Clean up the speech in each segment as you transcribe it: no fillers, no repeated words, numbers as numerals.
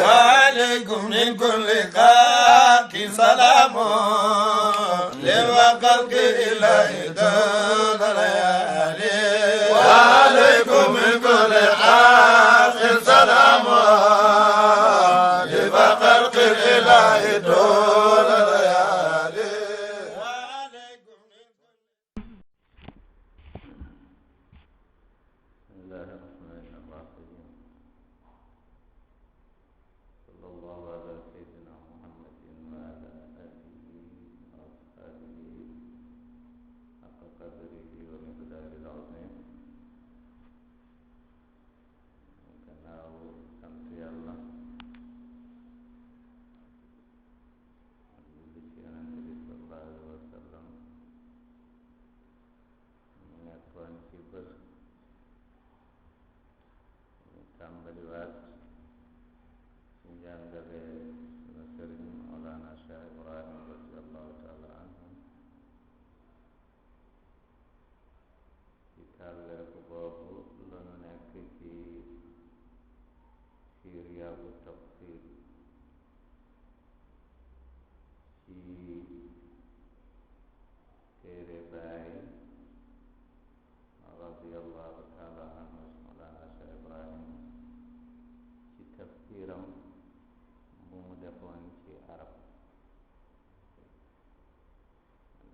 وعليكم من كل خاك سلام للوقت إلى دون الليالي وعليكم من كل خاك سلام للوقت إلى دون الليالي وعليكم من بسم الله الرحمن الرحيم صلى الله على سيدنا محمد وعلى آله وأصحابه حق قدره ومقداره العظيم gannaaw sant Yàlla ak julli ci Yonent bi sallallahu alayhi wa sallam ñu nekkoon ci bés ñu tàmbaliwaat ci njàngale sunu sëriñ Mawlana Cheikh Ibrahim radiallahu taala anhu ci tàlleeku boobu lanu nekk ci Riyadu Tafsir ci téere Baay radiallahu taala anhu Mawlana Cheikh Ibrahim ci tafsiram bu mu defoon ci arab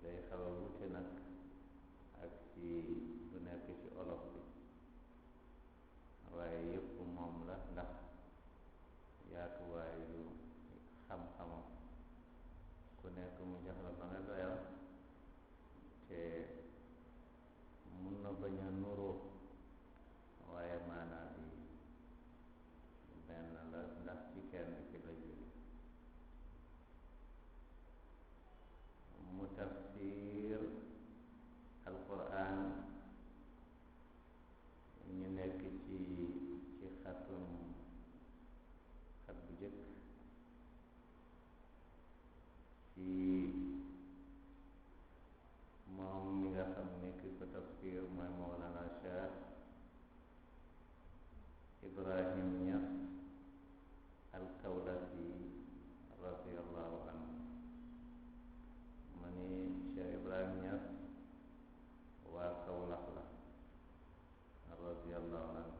day xaw a wuute nag ak ci bu nekk ci olof bi waaye yépp moom la ndax yaatuwaayu xam-xamam ku nekk mu jox la ba nga doyal te mun na bañ a nuroo waaye maanaa bi benn la ndax ci kenn ki la jóge mu tafsir alquran ñu nekk ci xat bu jëkk ci moom mi nga xam ne ki ko tafsir mooy Mawlana Cheikh Ibrahim Ñas al-Kawlaxi radiallahu anhu ma ni Cheikh Ibrahim Ñas waa Kawlax la radiallahu anhu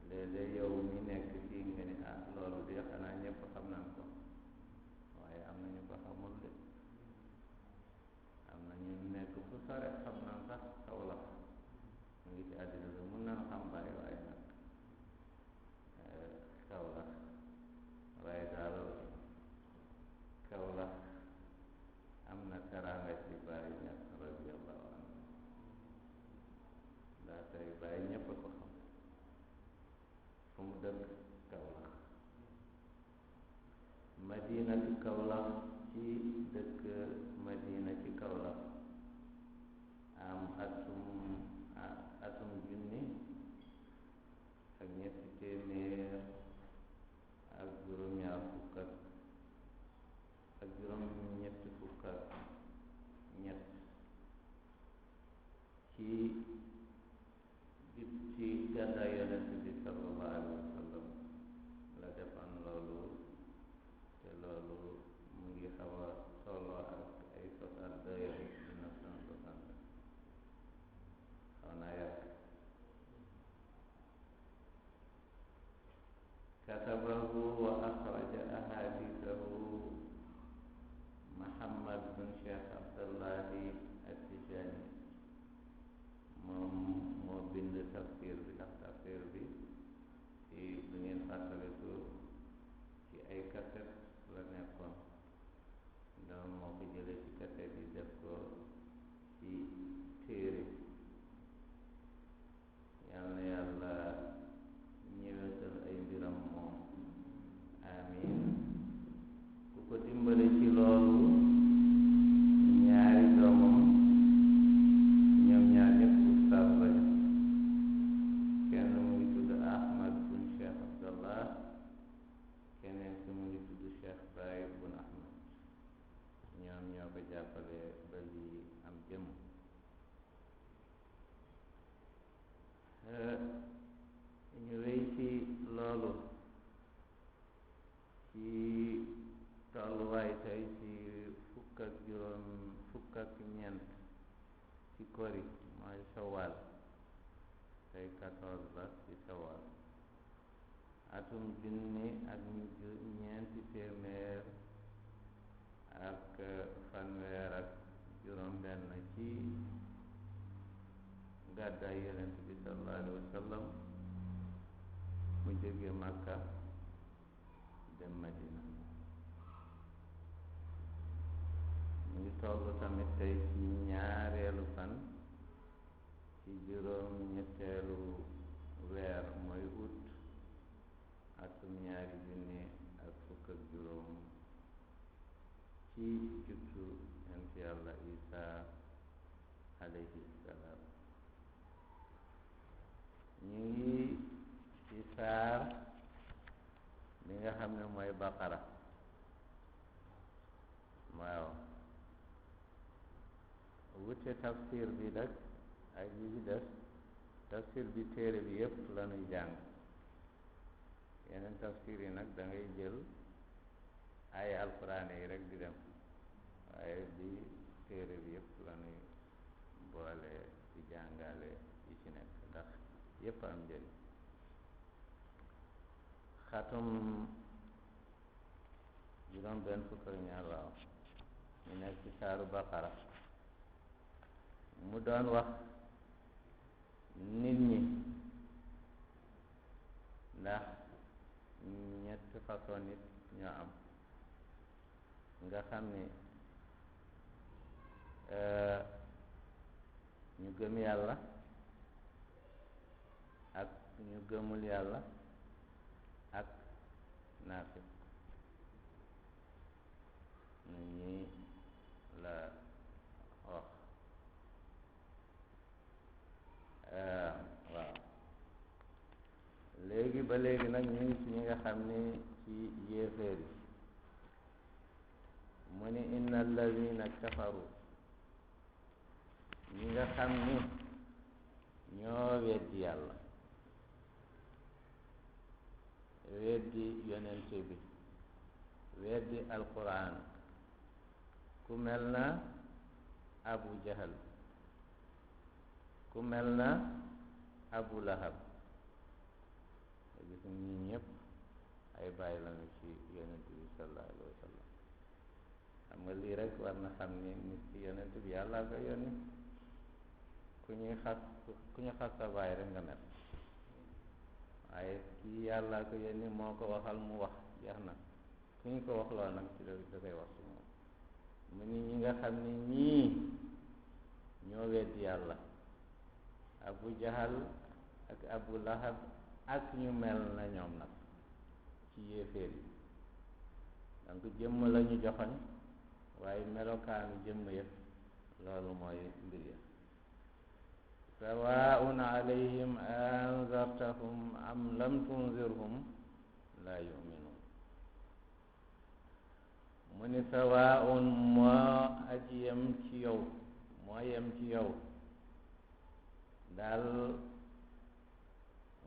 léeg-léeg yow mi nekk fii nga ni ah loolu de xanaa ñëpp xam nañ ko waaye am na ñu ko xamul de am na ñu nekk fu sore xam nañ sax Kawlax mu ngi ci àddina bi mun nañ xam bari waaye nag Kawlax waaye daal Kawlax am na teraanga ci Baay Ñas radiyallahu anhu daa tey Baay ñëpp ko xam fu mu dëkk Kawlax Madinatu Kawlax ci dëkk Madina ci Kawlax am atum junni ak ñetti téeméer ak juróom-ñaar fukk ak juróom-ñetti fukk ak ñett ci gàddaay Yonent bi sallallahu alayhi wa sallam la defan loolu te loolu mu ngi xaw a tolloo ak ay 62 1960 xaw naa yàgg katabahu wa axraja ahadithahu Muhammad bin Cheikh Abdallahi At-Tijani moom moo bind tafsir bi ndax tafsir bi ci lu ngeen fàttaliku ci ay kaset la nekkoon donc moo ko jële ci kaset yi def ko ci téere yal na yàlla ñëwetal ay mbiram moom amin ku ko dimbale ci loolu ñaari doomam ci tolluwaay tey ci fukk ak ñeent ci kori mooy Shawwal tey 14 la ci Shawwal atum junni ak ñeenti téeméer ak fanweer ak juróom benn ci gàddaay Yonent bi sallallahu alayhi wa sallam mu jóge Makka dem Madina. mu ngi toll tamit tey ci ñaareelu fan ci juróom ñetteelu weer mooy août atum ñaari junni ak fukk ak juróom ci juddu yonent Yàlla Isa alayhi salaam. ñu ngi ci saar li nga xam ne mooy Baqara. waaw wute tafsir bi nag ak yi ci des tafsir bi téere bi yépp la ñuy jàng. yeneen tafsir yi nag da ngay jël ay alquran yi rek di dem, waaye bi téere bi yépp la ñuy boole di jàngale yi ci nekk ndax yépp am njëriñ. xatum juróom benn fukk ak ñaar waaw ñu nekk ci saaru Baqara mu doon wax nit ñi ndax ñetti façon nit ñoo am nga xam ni ñu gëm yàlla ak ñu gëmul yàlla ak naafiq. nit ñi la wax waaw léegi ba léegi nag ñu ngi ci ñi nga xam ni ci yéeféer yi mu ni inna alladina kafaru ñi nga xam ni ñoo weddi yàlla weddi yonente bi weddi alquran ku mel na Abu Jahal ku mel na Abu Lahab gis ñi ñëpp ay bàyyi lañu ci yonent bi sallallahu alayhi wa sallam. xam nga lii rek war na xam ni nit ci yonent bi yàlla ko yónni. ku ñu xas sa bàyyi rek nga mel, waaye kii yàlla ko yónni moo ko waxal mu wax jeex na. ku ñu ko wax lool nag ci da koy wax ci moom. mu ni ñi nga xam ni ñii ñoo weddi yàlla Abu Jahal ak Abu Lahab ak ñu mel na ñoom nag ci yéeféer yi. donc jëmm la ñu joxoñ waaye melokaanu jëmm yëpp loolu mooy mbir ya. sawaun alayhim anzartahum am lam tunzirhum la yuminun. mu ni sawaun moo aji yem ci yow moo yem ci yow daal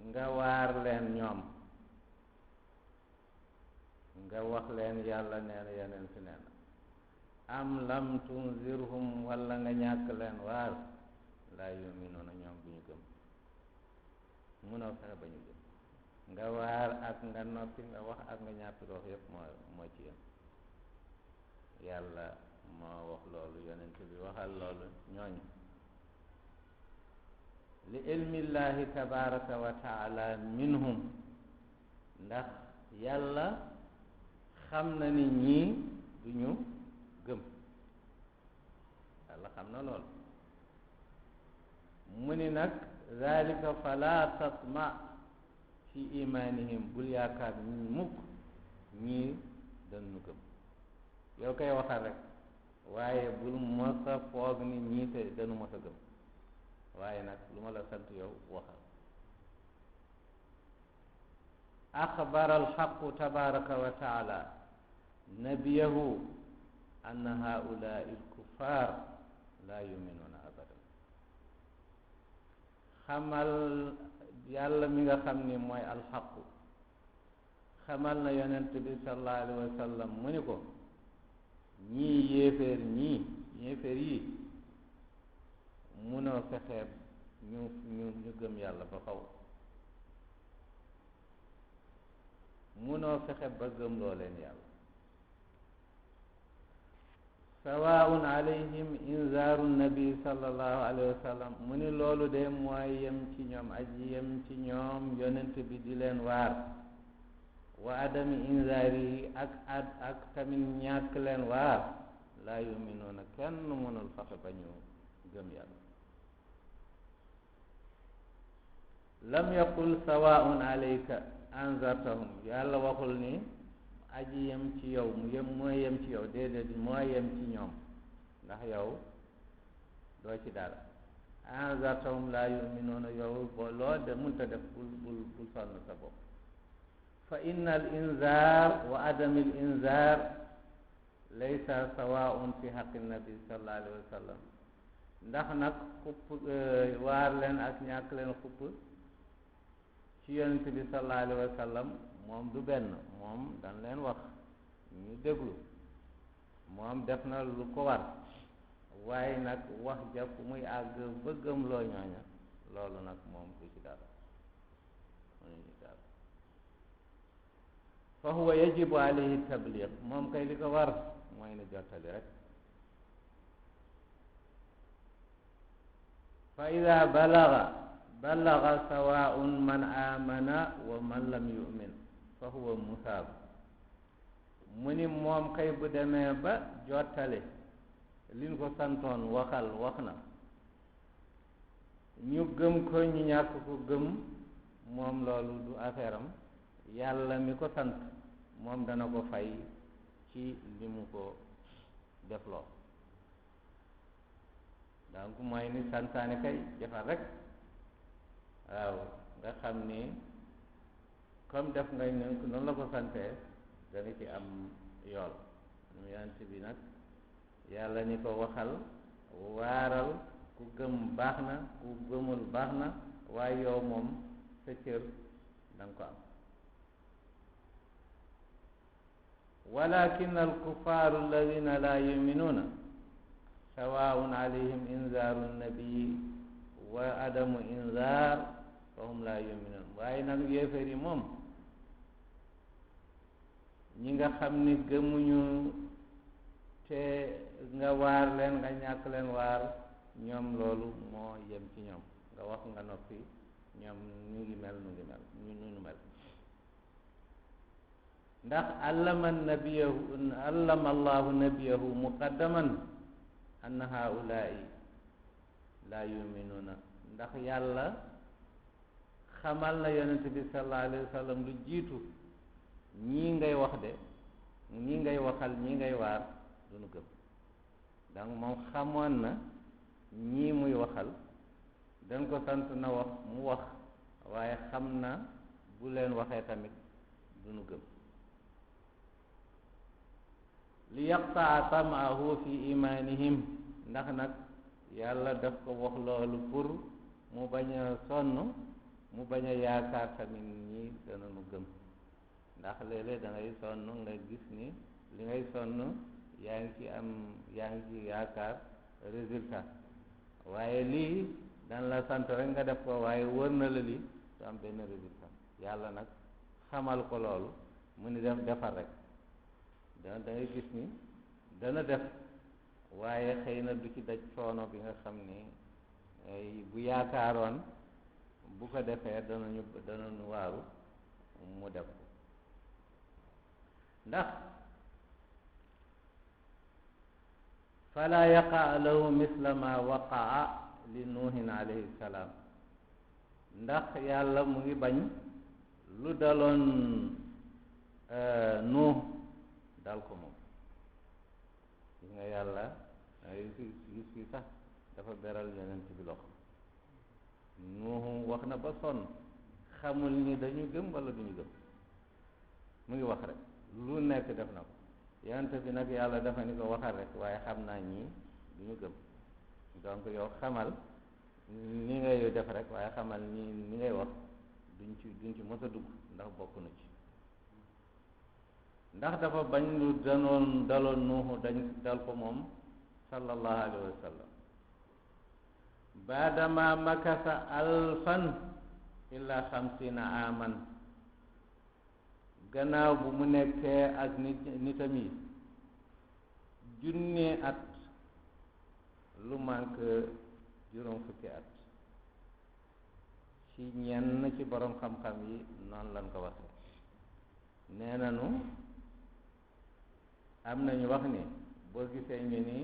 nga waar leen ñoom nga wax leen yàlla nee na yeneen si nee na am lam tunzirhum walla nga ñàkk leen waar laa yuminuuna ñoom bu ñu gëm. munoo fexe ba ñu gëm. nga waar ak nga noppi nga wax ak nga ñàkk wax yépp moo ci yem. yàlla moo wax loolu yonent bi waxal loolu ñooñu li ilmillahi tabaraka wa taala minhum ndax yàlla xam na ni ñii duñu gëm. yàlla xam na loolu. mu ni nag zalika fala tatma fi imanihim bul yaakaar mukk ñii dañu gëm. yow koy waxal rek waaye bul mos a foog ni ñii te dañu mos a gëm. waaye nag lu ma la sant yow waxal. axbara alxaqu tabaraka wa taala nabiyahu anna haulai alkuffar la yuminuuna abadan. xamal yàlla mi nga xam ni mooy alxaqu xamal na yonent bi sallallahu alayhi wa sallam mu ni ko ñii yéeféer yi munoo fexee ñu gëm yàlla ba faw munoo fexe ba gëm loo leen yàlla sawaun alayhim inzaaru nabi sallallahu alayhi wa sallam mu ni loolu de mooy yem ci ñoom aji yem ci ñoom yonent bi di leen waar wa adami inzaari yi ak tamit ñàkk leen waar laa yuminuuna kenn mënul fexe ba ñu gëm yàlla lam yaqul sawaun alayka anzartahum yàlla waxul ni aji yem ci yow mooy yem ci yow déedéet mooy yem ci ñoom ndax yow doo ci dara anzartahum laa yuminuuna yow boo loo de mënta def bul sonn sa bopp fa inna al inzar wa adami al inzar laysa sawaun fi haqqi nabi sallallahu alayhi wa sallam ndax nag xupp waar leen ak ñàkk leen xupp ci yonent bi sallallahu alayhi wa sallam moom du benn moom dañ leen wax ñu déglu moom def na lu ko war waaye nag wax ja fu muy àgg ba gëm loo ñooña loolu nag moom du ci dara fa huwa yajibu alayhi tabliq moom kay li ko war mooy ni jottali rek fa ida balaga sawaun man amana wa man lam yumin fa huwa musaab mu ni moom kay bu demee ba jottali liñ ko santoon wax na ñu gëm ko ñu ñàkk ko gëm moom loolu du affaire am yàlla mi ko sant moom dana ko fay ci li mu ko defloo donc mooy ni santaane kay defar rek waaw nga xam ni comme def nga noonu la ko santee dana ci am yool mu yant bi nag yàlla ni ko waxal waaral ku gëm baax na ku gëmul baax na waaye yow moom sa cër danga ko am walakin alkuffaaru alladina la yuminuuna sawaun alayhim inzaaru nabii wa adamu inzaar fa hum la yuminuun waaye nag yéeféer yi moom ñi nga xam ni gëmuñu te nga waar leen nga ñàkk leen waar ñoom loolu moo yem ci ñoom nga wax nga noppi ñoom ñu ngi mel ñu mel ndax allama allahu nabiyahu muqaddaman anna haulaai la yuminuuna ndax yàlla xamal na yonent bi sallallahu alayhi wa sallam lu jiitu ñii ngay wax de ñii ngay waxal ñii ngay waar duñu gëm donc moom xamoon na ñii muy waxal dañ ko sant na wax mu wax waaye xam na bu leen waxee tamit duñu gëm li yaqtaa tamaahu fi imanihim ndax nag yàlla daf ko wax loolu pour mu bañ a sonn mu bañ a yaakaar tamit ñi danañu gëm ndax léeg-léeg da ngay sonn nga gis ni li ngay sonn yaa ngi ci yaakaar résultat waaye lii dan la sant rek nga def ko waaye wër na la lii du am benn résultat yàlla nag xamal ko loolu mu ni defar rek da ngay gis ni dana def waaye xëy na du ci daj coono bi nga xam ni bu yaakaaroon bu ko defee danañu waaru mu def ko ndax fala yaqa lahu misla ma waqaa li nuuhin alayhi salaam ndax yàlla mu ngi bañ lu daloon nuux dal ko moom gis nga yàlla ay gis fi sax dafa beral yonent bi loxo nuuxu wax na ba sonn xamul ni dañu gëm wala duñu gëm mu ngi wax rek lu nekk def na ko yonent bi nag yàlla dafa ni ko waxal rek waaye xam naa ñii duñu gëm donc yow xamal ni ngay def rek waaye xamal ni ngay wax duñ ci mës a dugg ndax bokk na ci ndax dafa bañ lu daloon nuuhu dañ dal ko moom sallallahu alayhi wa sallam baadama makasa alfan illa xamsina aman gannaaw bu mu nekkee ak nitam yi junne at lu manque juróom fukki at ci ñenn ci borom xam-xam yi noonu lañ ko waxe nee nañu am nañu wax ni boo gisee ñu ni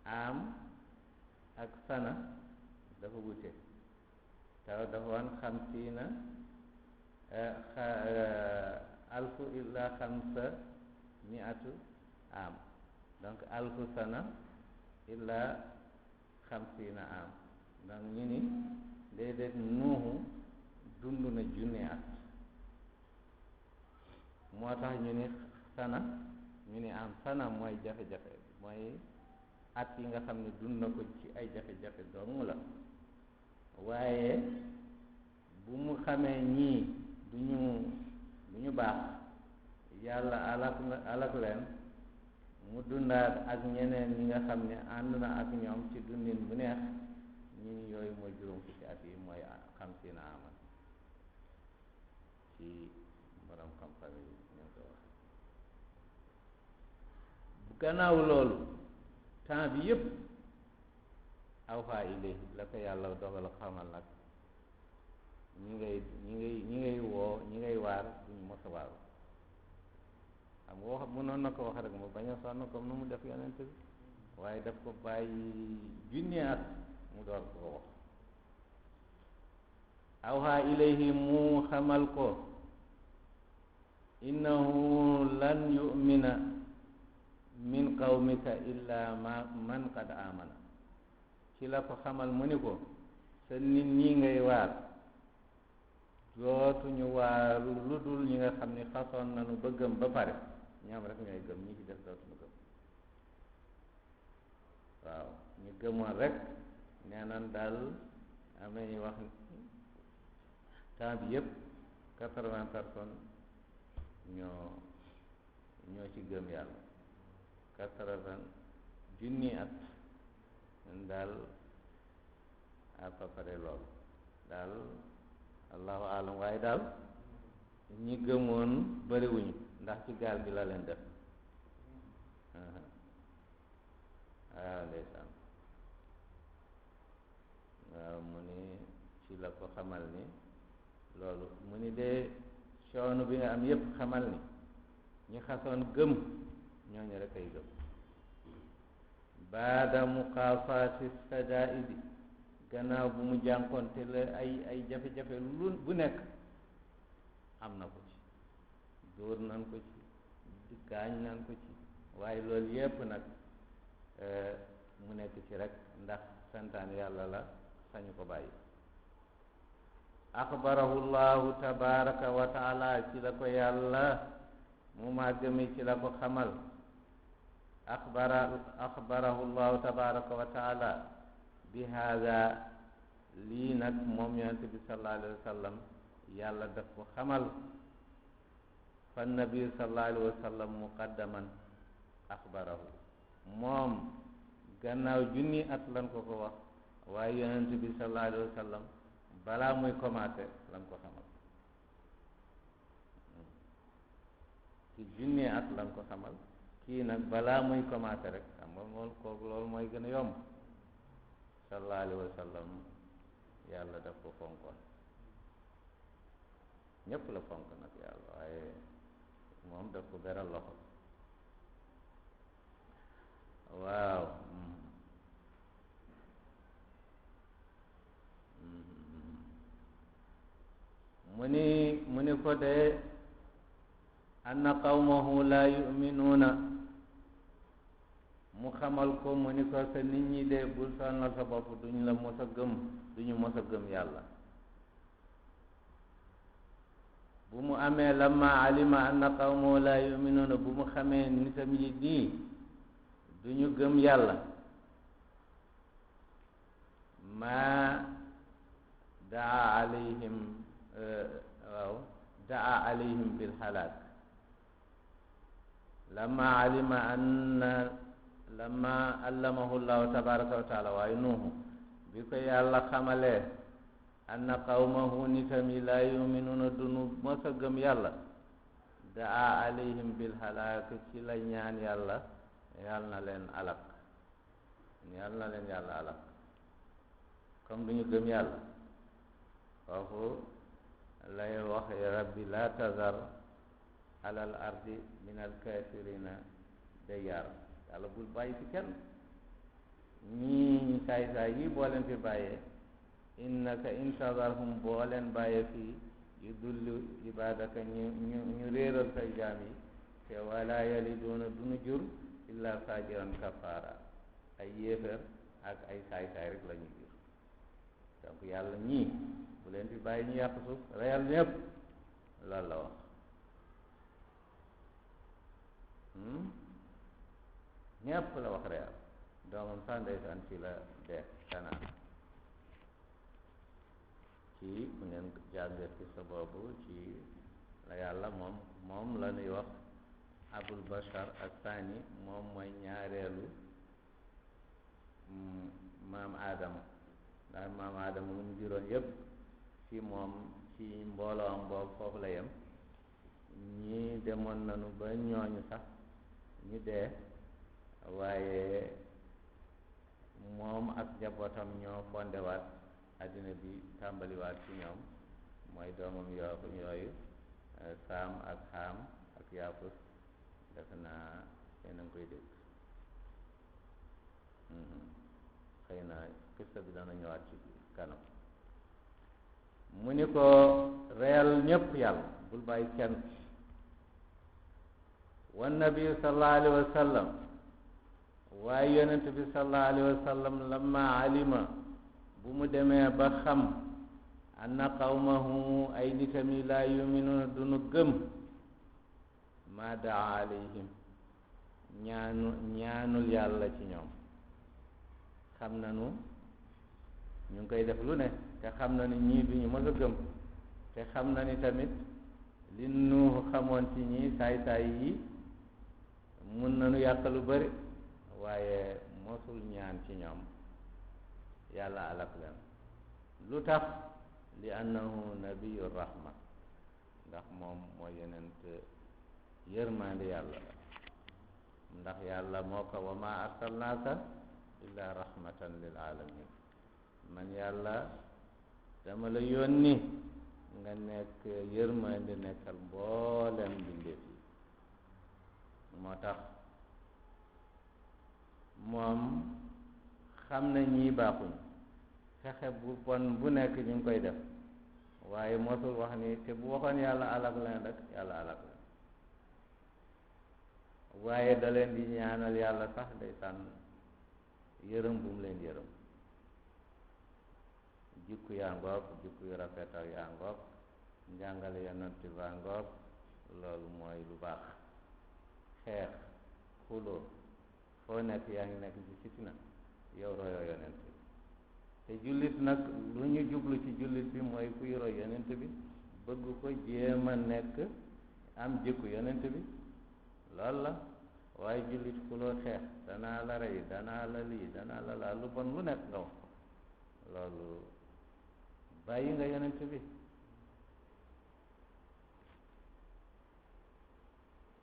am ak sana dafa wute taw dafa wan xamsiina alfu illa xamsa miatu am donc alfu sana illa xamsiina am donc ñu ni déedéet nuuhu dund na junne at moo tax ñu ni sana ñu ni am sana mooy jafe-jafe mooy at yi nga xam ne dund na ko ci ay jafe-jafe dong la waaye bu mu xamee ñii du ñu baax yàlla alak leen mu dundaat ak ñeneen ñi nga xam ne ànd na ak ñoom ci dundin bu neex ñi yooyu mooy juróom fukki at yi mooy xam si na amal ci borom xam-xam yi ñu ko wax bu gannaaw loolu temps bi yëpp awxaa ilay la ko yàlla dogal xamal nag ñi ngay woo ñi ngay waar duñu mos a waaru xam nga wax mënoon na ko wax rek mu bañ a sonn comme nu mu def yonent bi waaye daf ko bàyyi junni at mu door ko wax awxaa ilayhi mu xamal ko innahu lan yu'mina min qawmika illa man qad amana ci la ko xamal mu ni ko sa nit ñi ngay waar dootuñu waaru lu dul ñi nga xam ni façon nañu ba gëm ba pare ñoom rek ñooy gëm ñi ci def dootuñu gëm waaw ñu gëmoon rek nee nan daal am nañuy wax temps bi yëpp 80 personnes ñoo ci gëm yàlla 80 junni at daal à peu près loolu daal allahu alam waaye daal ñi gëmoon bariwuñu ndax ci gaal bi la leen def waaw ndeysaan waaw mu ni ci la ko xamal ni loolu mu ni de coono bi nga am yépp xamal ni ñi xasoon gëm ñooñu rek ay gëm baada muqaafaati sadaidi gannaaw bu mu jànkoonte la ay jafe-jafe lu bu nekk am na ko ci dóor nan ko ci gaañ nan ko ci waaye loolu yépp nag mu nekk ci rek ndax santaan yàlla la sañu ko bàyyi axbarahu llahu tabaraka wa taala ci la ko yàlla mu màgg mi ci la ko xamal axbarahu llahu tabaraka wa taala bi haada lii nag moom yonente bi sallallahu alayhi wa sallam yàlla daf ko xamal fa nabi sallallahu alayhi wa sallam muqaddaman axbarahu moom gannaaw junni at lan ko wax waaye yonente bi sallallahu alayhi wa sallam balaa muy commencé lan ko xamal ci junni at lan ko xamal kii nag balaa muy commencé rek xam nga moom kooku loolu mooy gën a yomb sallallahu alayhi wa sallam yàlla daf ko fonkoon ñépp la fonk nag yàlla waaye moom daf ko beral loxo waaw mu ni ko de anna qawmahu la yuminuuna mu xamal ko mu ni ko sa nit ñi de bul sonnal sa bopp duñu la mos a gëm duñu mos a gëm yàlla bu mu amee lamma alima anna qawmahu la yuminuuna bu mu xamee nitam yi nii duñu gëm yàlla ma daa alayhim bil halaak lamma alima anna lamma allamahu llahu tabaraka wa taala waaye nuuhu bi ko yàlla xamalee anna qawmahu nitam yi laa yuminuuna dunu mos a gëm yàlla daa alayhim bil halaak ci la ñaan yàlla yàlla na leen alak yàlla na leen yàlla alak comme duñu gëm yàlla foofu lay wax rabbi la tazar alal ardi min al kafirina dayyaara yàlla bul bàyyi fi kenn ñii saay saay yi boo leen fi bàyyee innaka in tazarhum boo leen bàyyee fii yu dullu ibadaka ñu réeral say jaam yi te wala yaliduuna duñu jur illa fajiran kafara ay yéeféer ak ay saay-saay rek la ñu jur donc yàlla ñii bu leen fi bàyyi ñu yàq suuf reyal ñëpp loolu la wax ñëpp la wax reyal doomam sax ndeysaan ci la dee Kanaan ci bu ngeen jàngee ci sa boobu ci la yàlla moom la ñuy wax abul bashar ak sani moom mooy ñaareelu maam Adama ndax maam Adama lu mu juróon yépp ci moom ci mbooloo am boobu foofu la yem ñii demoon nañu ba ñooñu sax ñu dee waaye moom ak njabootam ñoo fondewaat àddina bi tàmbaliwaat ci ñoom mooy doomam yooyu saam ak xaam ak yaafus defe naa yéen a ngi koy dégg xëy na kista bi dana ñëwaat ci kanam mu ni ko reyal ñépp yàlla bul bàyyi kenn wa nabi sallallahu alayhi wa sallam waaye yonent bi sallallahu alayhi wa sallam lamma alima bu mu demee ba xam anna qawmahu ay nitam yi laa yuminuuna dunu gëm ma daa alayhim ñaanul yàlla ci ñoom xam nanu ñu ngi koy def lu ne te xam na ni ñii duñu mës a gëm te xam na ni tamit li Nuux xamoon ci ñii saay-saay yi mun nañu yàq lu bari waaye mosul ñaan ci ñoom yàlla alak leen lu tax li annahu nabiyu rahma ndax moom moo yenent yërmande yàlla ndax yàlla moo ko wa ma arsalnaaka illa rahmatan lil alamin man yàlla dama la yónni nga nekk yërmande nekkal mboolem mbindeef yi moo tax moom xam na ñii baaxuñ fexe bu bon bu nekk ñu ngi koy def waaye mosul wax ni te bu waxoon yàlla alak leen rek yàlla alak leen waaye da leen di ñaanal yàlla sax day sànn yërëm bu mu leen yërëm jikku yaa ngoog jikku yu rafetal yaa ngoog njàngale yonent baa ngoog loolu mooy lu baax xeex xuloo foo nekk yaa ngi nekk ci fitna yow royoo yonent bi te jullit nag lu ñu jublu ci jullit bi mooy kuy roy yonent bi bëgg ko jéem a nekk am jikku yonent bi loolu la waaye jullit xuloo xeex danaa la rey danaa la lii danaa la laa lu bon lu nekk nga wax ko loolu bàyyi nga yonent bi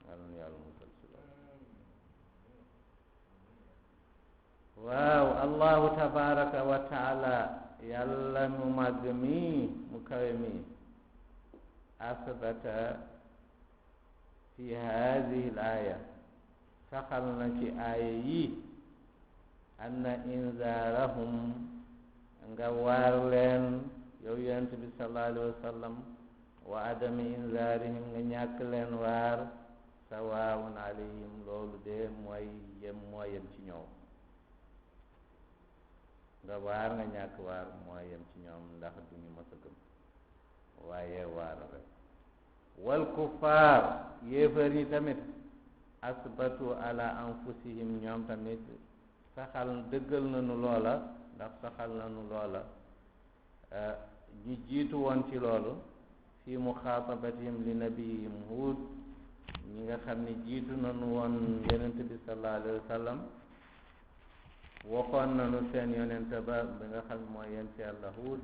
yàlla na yàlla musal ci loolu waaw allahu tabaraka wa taala yàlla mu màgg mi mu kawe mi asbata fi hadihi l aya saxal na ci aaya yi anna inzaarahum nga waar leen yow yonent bi sallallahu alayhi wa sallam wa adami inzaarihim nga ñàkk leen waar sawaawun alayhim loolu de mooy yem ci ñoom nga waar nga ñàkk waar mooy yem ci ñoom ndax duñu mës a gëm waaye waar rek wal kuffaar yéefar yi tamit asbatu ala anfusihim ñoom tamit saxal dëggal nañu loola ndax saxal nañu loola ñu jiitu woon ci loolu fi muxaatabatihim li nabiyihim Huud ñi nga xam ni jiitu nañu woon yonent bi sallallahu alayhi wa sallam waxoon nañu seen yonent ba bi nga xam mooy yonent Yàlla Huud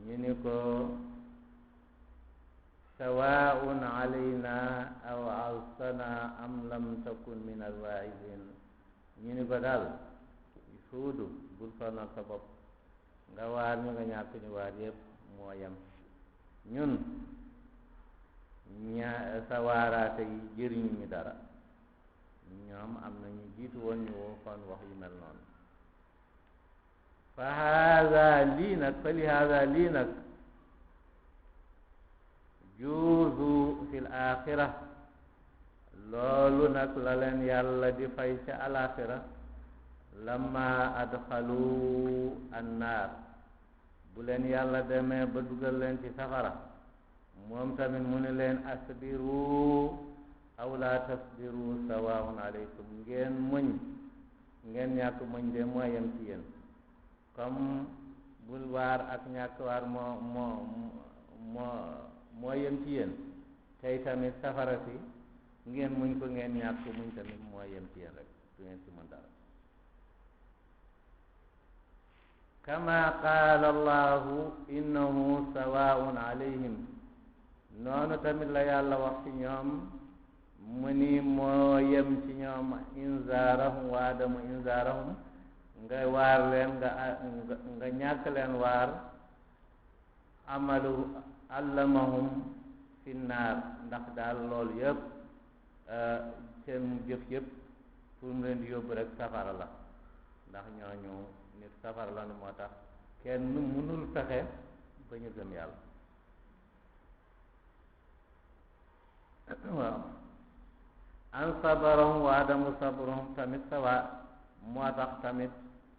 ñu ni ko sawaa'un alayna aw awsana am lam takun min alwaa'izin ñu ni ko daal Huudu bul sonal sa bopp nga waar ñu nga ñàkk ñu waar yépp moo yem ñun sa waaraate yi jëriñu ñu dara ñoom am na ñu jiitu woon ñu waxoon wax yu mel noonu fa li haada lii nag juuzu fil axira loolu nag la leen yàlla di fay ca alaxira lamma adxalu annaar bu leen yàlla demee ba dugal leen ci safara moom tamit mu ne leen asbiru aw la tasbiru sawaun alaykum ngeen muñ ngeen ñàkk muñ de moo yem ci yéen comme bul waar ak ñàkk waar moo yem ci yéen tey tamit safara si ngeen muñ ko ngeen ñàkk muñ tamit moo yem ci yéen rek du ngeen ci mën dara kama qaala allahu innahu sawaun alayhim noonu tamit la yàlla wax ci ñoom mu ni moo yem ci ñoom inzaarahum wa adamu inzaarahum nga waar leen nga ñàkk leen waar amalu allamahum fi naar ndax daal loolu yëpp seen jëf yëpp pour mu leen di yóbbu rek safara la ndax ñooñu nit safara la moo tax kenn mënul fexe ba ñu gëm yàlla waaw an sabarahum wa adamu sabrahum tamit sawa moo tax tamit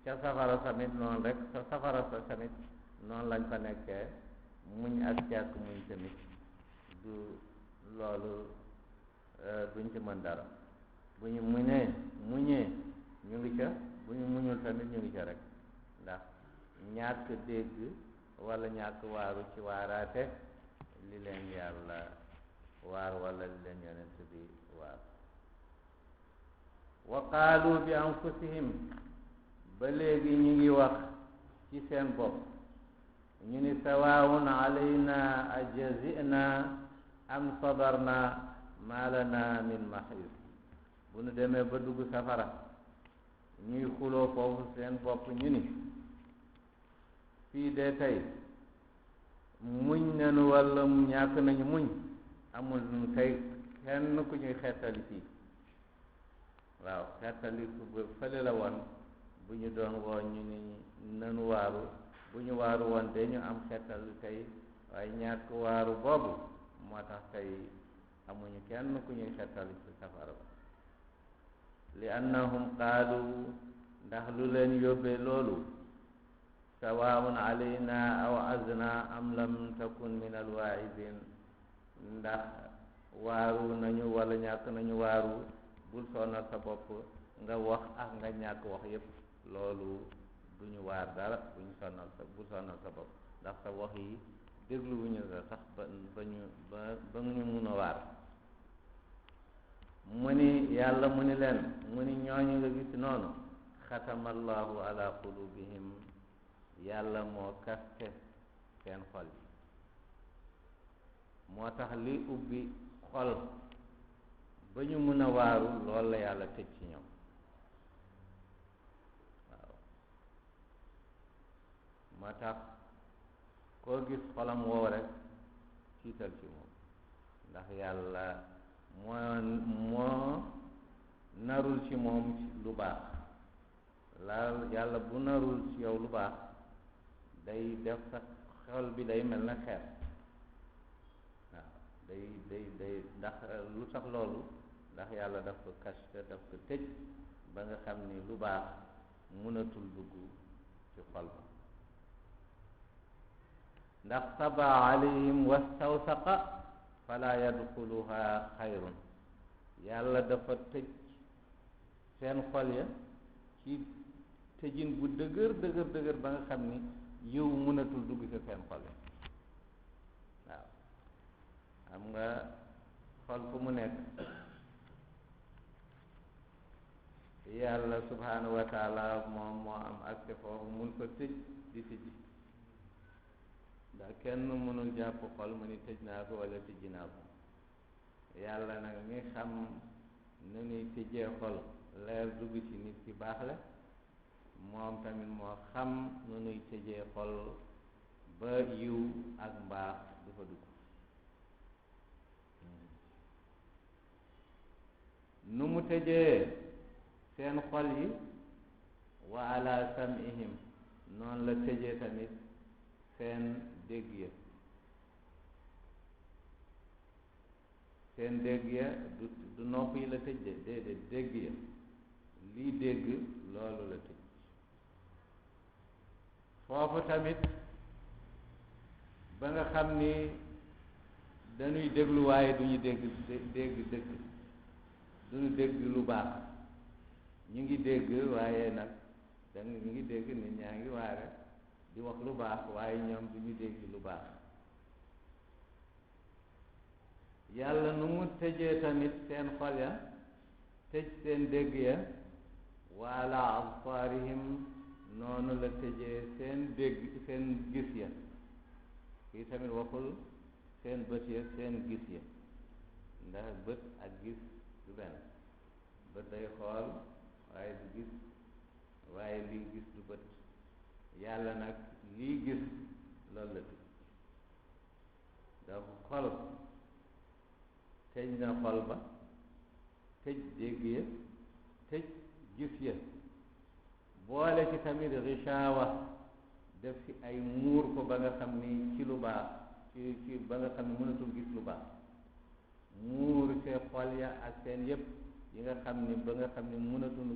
ca safara tamit noonu rek sa safara sa tamit noonu lañ fa nekkee muñ ak càkk muñ tamit du loolu duñ ci mën dara bu ñu muñee ñu ngi ca bu ñu muñul tamit ñu ngi ca rek ndax ñàkk dégg wala ñàkk waaru ci waaraate li leen yàlla waar wala li leen yonent bi waar wa qaalu bi anfusihim ba léegi ñu ngi wax ci seen bopp ñu ni sawaawun alayna ajazina am sabarna ma lana min mahis bu nu demee ba dugg safara ñuy xuloo foofu seen bopp ñu ni fii de tey muñ nañu walla ñàkk nañu muñ amul nu tey kenn ku ñuy xettali fii waaw xettali ku fële la woon bu ñu doon woo ñu ni nanu waaru bu ñu waaru woon de ñu am xettal tey waaye ñàkk waaru boobu moo tax tey amuñu kenn ku ñuy xettal ci safara ba li annahum qaalu ndax lu leen yóbbee loolu sawaun alayna aw azna am lam takun min alwaa'izin ndax waaru nañu wala ñàkk nañu waaru bul sonal sa bopp nga wax ak nga ñàkk wax yépp loolu duñu waar dara bul sonal sa bopp ndax sa wax yi dégluwuñu la sax ba ñu mun a waar mu ni yàlla mu ni leen mu ni ñooñu nga gis noonu xatamallahu ala qulubihim yàlla moo kaste seen xol yi moo tax li ubbi xol ba ñu mun a waaru loolu la yàlla tëj ci ñoom waaw moo tax koo gis xolam woow rek tiital ci moom ndax yàlla moo narul ci moom lu baax yàlla bu narul ci yow lu baax day def sa xol bi day mel na xeer waaw day ndax lu tax loolu ndax yàlla daf ko caché daf ko tëj ba nga xam ni lu baax mënatul dugg ci xol ba ndax taba alayhim wastawsaqa fala yadxuluha xayrun yàlla dafa tëj seen xol ya ci tëjin bu dëgër ba nga xam ni yiw mënatul dugg ci seen xol ya waaw xam nga xol fu mu nekk yàlla subhanahu wa taala moom moo am accès foofu mun ko tëj di tijji ndax kenn mënul jàpp xol mu ni tëj naa ko wala tijji naa ko yàlla nag mi xam nu ñuy tijjee xol leer dugg ci nit ki baax la moom tamit moo xam nu ñuy tëjee xol ba yiw ak mbaax du fa dugg nu mu tëjee seen xol yi wa ala sam'ihim noonu la tëjee tamit seen dégg ya seen dégg ya du nopp yi la tëj de déedéet dégg ya lii dégg loolu la tëj foofu tamit ba nga xam ni dañuy déglu waaye duñu dégg dëgg duñu dégg lu baax ñu ngi dégg waaye nag ñu ngi dégg nit ñaa ngi waare di wax lu baax waaye ñoom duñu dégg lu baax yàlla nu mu tëjee tamit seen xol ya tëj seen dégg ya wa ala absaarihim noonu la tëjee seen dégg seen gis ya kii tamit waxul seen bët ya seen gis ya ndax bët ak gis du benn bët day xool waaye du gis waaye lii gis du bët yàlla nag lii gis loolu la tëj donc xol tëj na xol ba tëj dégg ya tëj gis ya boole ci tamit richaawa def ci ay muur ko ba nga xam ni ci lu baax ci ba nga xam ni mënatul gis lu baax muur seen xol ya ak seen yépp yi nga xam ni ba nga xam ni mënatuñu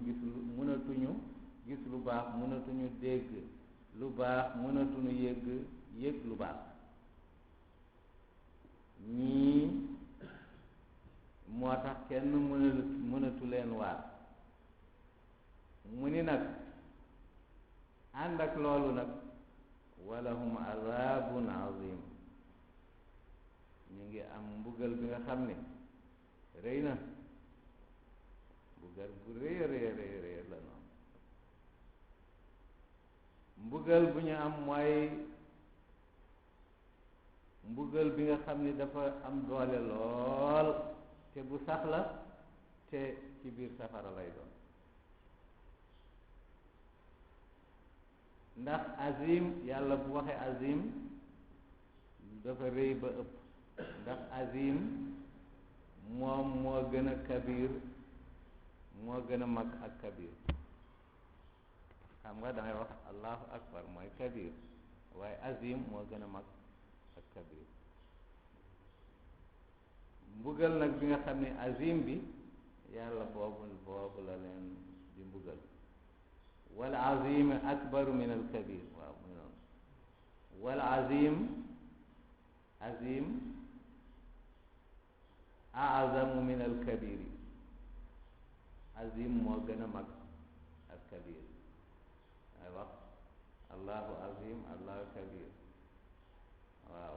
gis lu baax mënatuñu dégg lu baax mënatuñu yëg lu baax ñii moo tax kenn mënatu leen waar mu ni nag ànd ak loolu nag walahum azabun azim ñu ngi am mbugal bi nga xam ne rëy na mbugal bu rëy la noonu mbugal bu ñu am mooy mbugal bi nga xam ni dafa am doole lool te bu sax la te ci biir safara lay doon ndax azim yàlla bu waxee azim dafa rëy ba ëpp ndax azim moom moo gën a kabir moo gën a mag ak kabir xam nga dangay wax allahu akbar mooy kabir waaye azim moo gën a mag ak kabir mbugal nag bi nga xam ne azim bi yàlla boobu la leen di mbugal wal azim akbaru min al kabir waaw muy noonu wal azim a'zamu min al kabiri azim moo gën a mag ak kabir ay wax allahu azim allahu kabir waaw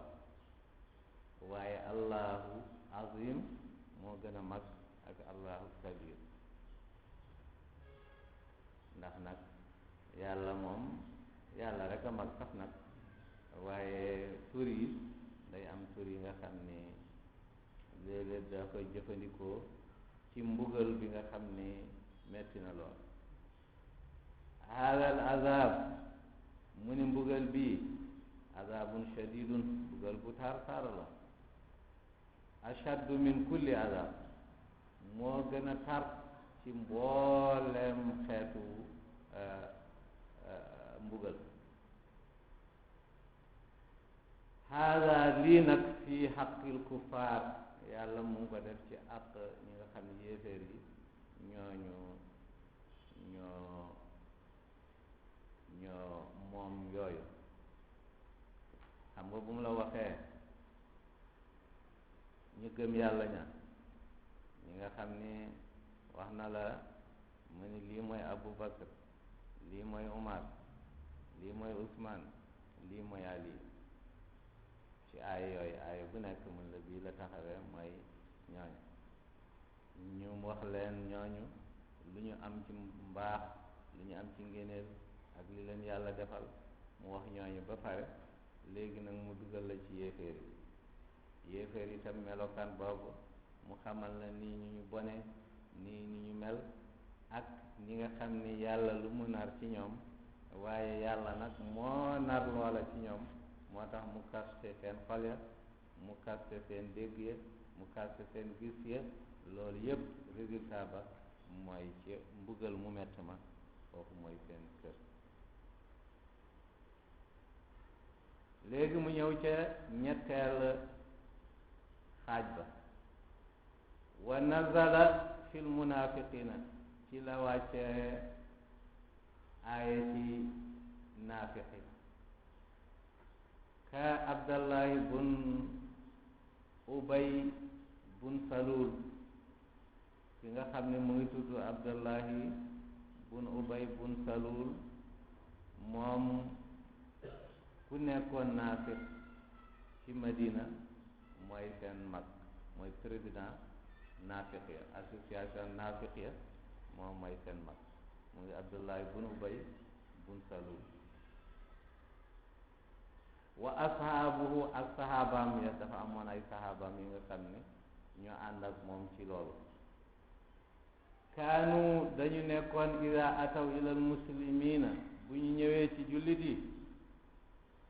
waaye allahu azim moo gën a mag ak allahu kabir ndax nag yàlla moom yàlla rek a mag sax nag waaye tur yi day am tur yi nga xam ni léeg-léeg daa koy jëfandikoo ci mbugal bi nga xam ni metti na lool haadal azab mu ni mbugal bii azabun shadidun mbugal bu tar la ashaddu min kulli azab moo gën a tar ci mboolem xeetu mbugal haada lii nag fii xaqil kufaar yàlla mu ngi ko def ci àq ñi nga xam ne yéeféer yi ñoo moom yooyu xam nga bu mu la waxee ñu gëm yàlla ña ñi nga xam ni wax na la mu ni lii mooy Abu Bakr lii mooy Umar lii mooy Usman lii mooy Ali ci aaya yooyu aaya bu nekk mun la bii la taxawee mooy ñooñu ñu wax leen ñooñu lu ñu am ci mbaax lu ñu am ci ngéneel ak li leen yàlla defal mu wax ñooñu ba pare léegi nag mu dugal la ci yéeféer yi yéeféer yi tam melokaan boobu mu xamal la nii ñu bone nii ni ñu mel ak ñi nga xam ni yàlla lu mu nar ci ñoom waaye yàlla nag moo nar loola ci ñoom moo tax mu kaste seen xol ya mu kaste seen dégg ya mu kaste seen gis ya loolu yépp résultat ba mooy ci mbugal mu mett ma foofu mooy seen kër. léegi mu ñëw ca ñetteel xaaj ba wa nazala fil munafiqina ci la wàcce aaya ci naafiqi ka abdallahi bun ubay bun salul ki nga xam ne mu ngi tudd abdallahi bun ubay bun salul moom ku nekkoon naafiq ci Madina mooy seen mag mooy président naafiq ya association naafiq ya moom mooy seen mag mu ngi abdullahi bun ubay bun salul wa ashaabuhu ak sahabaam ya dafa amoon ay sahabaam yi nga xam ne ñoo ànd ak moom ci loolu kaanu dañu nekkoon ida ataw ilal muslimina bu ñu ñëwee ci jullit yi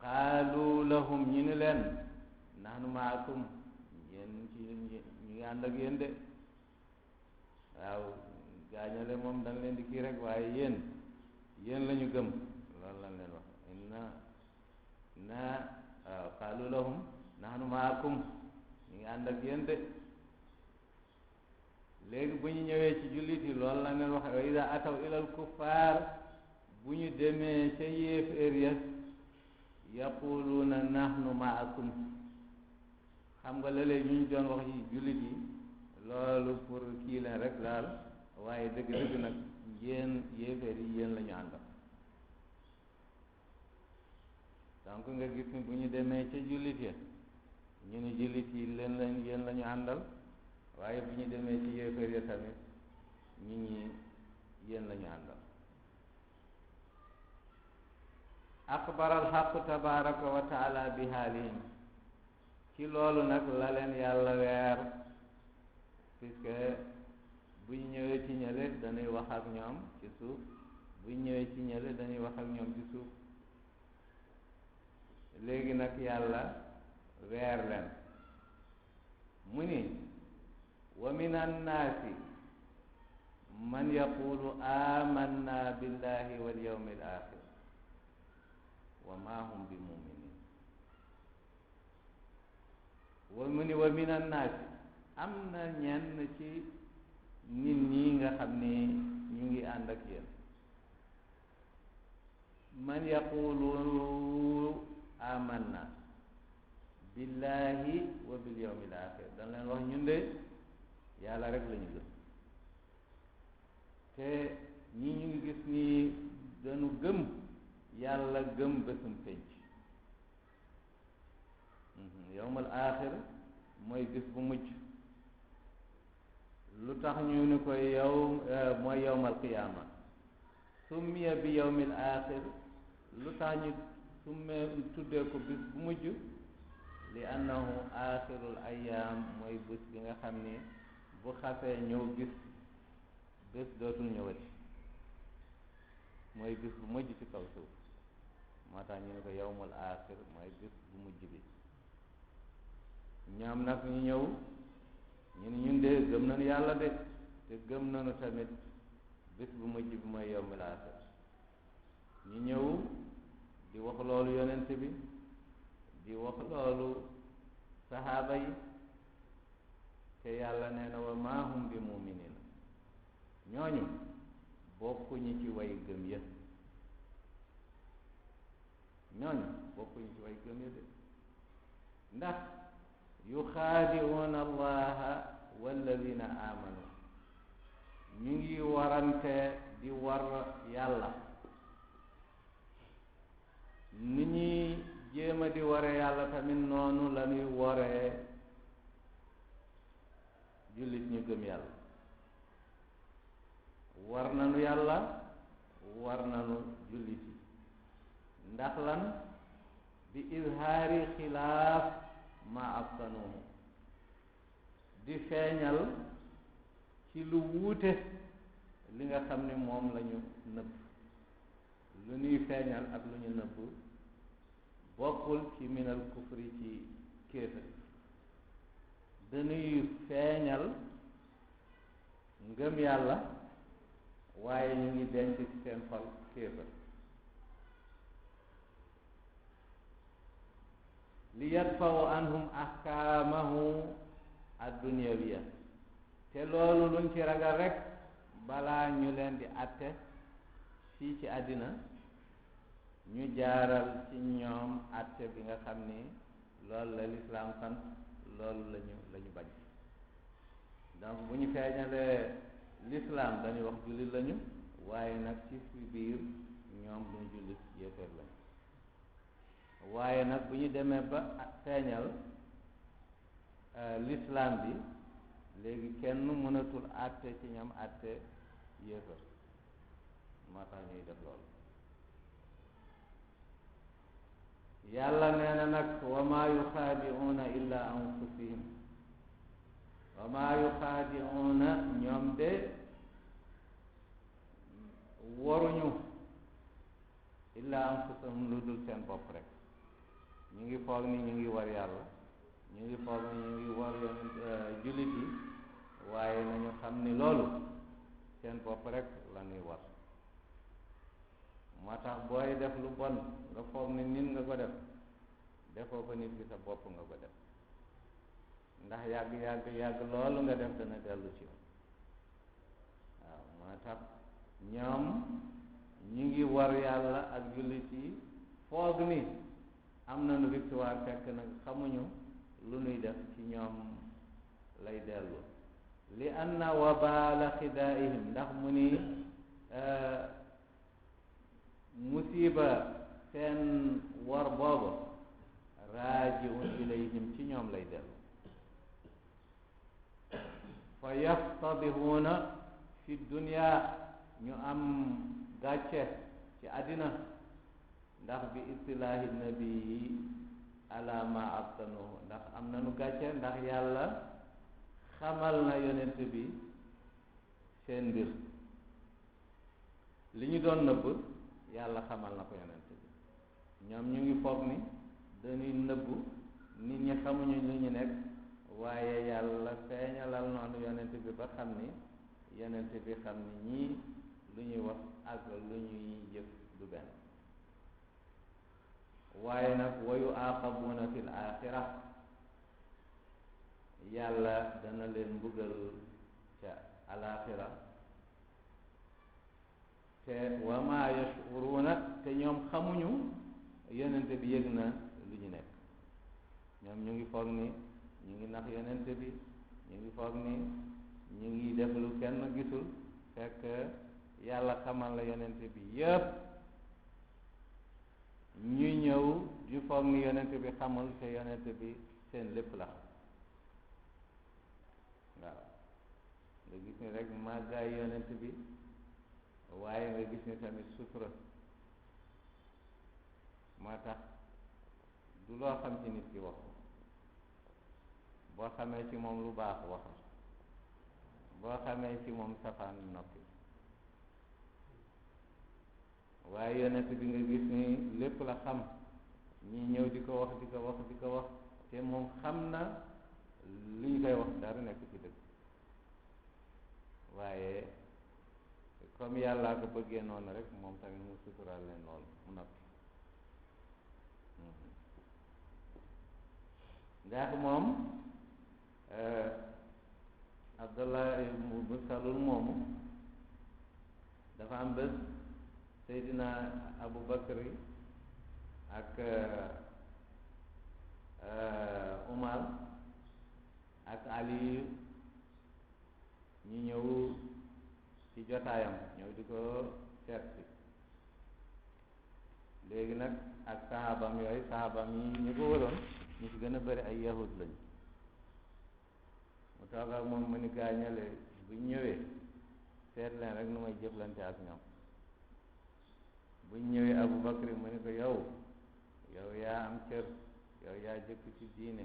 qaalu lahum ñu ni leen nahnu maakum yéen ci ñu ngi ànd ak yéen de waaw gaañale moom dañ leen di kii rek waaye yéen la ñu gëm loolu lañ leen wax waaw qaalu lahum nahnu maakum ñu ngi ànd ak yéen de léegi bu ñu ñëwee ci jullit yi loolu la leen wax wa ida ataw ilal kuffaar bu ñu demee ca yéeféer ya yaquluuna nahnu maakum xam nga léeg-léeg ñu doon wax ci jullit yi loolu pour kii leen rek daal waaye dëgg-dëgg nag yéen yéeféer yi yéen la ñu àndal donc nga gis ni bu ñu demee ca jullit ya ñu ni jullit yi yéen la ñu àndal waaye bu ñu demee ci yéeféer ya tamit ñi yéen la ñu àndal axbara alxaqu tabaraka wa taala bi haalihim ci loolu nag la leen yàlla weer puisque bu ñu ñëwee ci ñële dañuy wax ak ñoom ci suuf bu ñu ñëwee ci ñële dañuy wax ak ñoom ci suuf léegi nag yàlla weer leen mu ni wa min annaasi man yaqulu amanna billahi wal yawmi al axir wa ma hum bi muminin mu ni wa min annaasi am na ñenn ci nit ñi nga xam ni ñu ngi ànd ak yéen man yaqulu amanna billahi wa bil yawmil axir dañ leen wax ñun de yàlla rek la ñu gëm te ñi ñu ngi gis ni dañu gëm yàlla gëm bésum penc yawmal axir mooy bis bu mujj lu tax ñu ni koy mooy yawmal qiyaama summiya bi yawmil axir lu tax ñu tuddee ko bis bu mujj li annahu axirul ayaam mooy bés bi nga xam ni bu xasee ñëw gis bés dootul ñëwati mooy bés bu mujj ci kaw suuf moo tax ñu ne ko yawmul axir mooy bés bu mujj bi ñoom nag ñu ñëw ñu ne ñun de gëm nañu yàlla de te gëm nañu tamit bés bu mujj bi mooy yawmul axir ñu ñëw di wax loolu yonent bi di wax loolu sahaaba yi te yàlla nee na wa maa hum bi muminin ñooñu bokkuñu ci way gëm ya ñooñu bokkuñu ci way gëm ya de ndax yuxaadi'uuna allaha walladina amanu ñu ngi warante di war yàlla ni ñuy jéema di ware yàlla tamit noonu la ñuy waree jullit ñu gëm yàlla war nanu yàlla war nanu jullit yi ndax lan bi izhaari xilaaf ma abtanuhu di feeñal ci lu wuute li nga xam ne moom la ñu nëbb lu ñuy feeñal ak lu ñu nëbb bokkul ci minal kufri ci kéefër dañuy feeñal ngëm yàlla waaye ñu ngi denc ci seen xol kéefër li yadfaw anhum ahkaamahu addunyawiya te loolu luñ ci ragal rek balaa ñu leen di atte fii ci àddina ñu jaaral ci ñoom atte bi nga xam ni loolu la lislaam sant loolu lañu bañ donc bu ñu feeñalee lislaam dañuy wax jullit lañu waaye nag ci fi biir ñoom duñu jullit yéeféer lañu waaye nag bu ñu demee ba feeñal lislaam bi léegi kenn mënatul àtte ci ñoom àtte yéeféer moo tax ñuy def loolu yàlla nee na nag wa maa yuxaadi'uuna illa anfusihim wa maa yuxaadi'uuna ñoom de waruñu illa anfusahum lu dul seen bopp rek ñu ngi foog ni ñu ngi war yàlla ñu ngi foog ni ñu ngi war jullit yi waaye nañu xam ni loolu seen bopp rek la ñuy war moo tax booy def lu bon nga foog ni nit nga ko def defoo ko nit ki sa bopp nga ko def ndax yàgg loolu nga def dana dellu ci waaw moo tax ñoom ñu ngi war yàlla ak jullit yi foog ni am nañu victoire fekk nag xamuñu lu nuy def ci ñoom lay dellu li anna wabaala xidaa'ihim ndax mu ni musiba seen war boobu raajiun ilayhim ci ñoom lay dellu fa yaftadihuuna fi dunya ñu am gàcce ci àddina ndax bi istilaahi nabii ala ma abtanuhu ndax am nañu gàcce ndax yàlla xamal na yonent bi seen mbir li ñu doon nëbb yàlla xamal na ko yonent bi ñoom ñu ngi foog ni dañuy nëbbu nit ñi xamuñu lu ñu nekk waaye yàlla feeñalal noonu yonent bi ba xam ni yonent bi xam ni ñii lu ñuy wax ak lu ñuy jëf du benn waaye nag wa yuaqabuuna fil axira yàlla dana leen mbugal ca alaxira te wa maa yashuruuna te ñoom xamuñu yonente bi yëg na lu ñu nekk ñoom ñu ngi foog ni ñu ngi nax yonente bi ñu ngi foog ni ñu ngi def lu kenn gisul fekk yàlla xamal la yonente bi yépp ñu ñëw di foog ni yonente bi xamul te yonente bi seen lépp la waaw nga gis ni rek màggaay yonente bi waaye nga gis ni tamit sutura moo tax du loo xam ci nit ki wax boo xamee ci moom lu baax wax boo xamee ci moom safaan noppi waaye yonent bi nga gis ni lépp la xam ñi ñëw di ko wax di ko wax di ko wax te moom xam na li ñu koy wax dara nekk ci dëgg waaye comme yàllaa ko bëggee noonu rek moom tamit mu suturaal leen loolu mu noppi ndax moom Abdallah ibnu Salul moomu dafa am bés Seydina Abu Bakri ak Umar ak Ali ñu ñëw ci jotaayam ñëw di ko seet si léegi nag ak sahabam yooyu sahabam yi ñu ko wëroon ñu ci gën a bëri ay yahud lañ mu toog ak moom mu ni gaañale bu ñëwee seet leen rek nu may jëflante ak ñoom. buñ ñëwee Abu Bakri mu ne ko yow yaa am cër, yow yaa jëkk ci diine,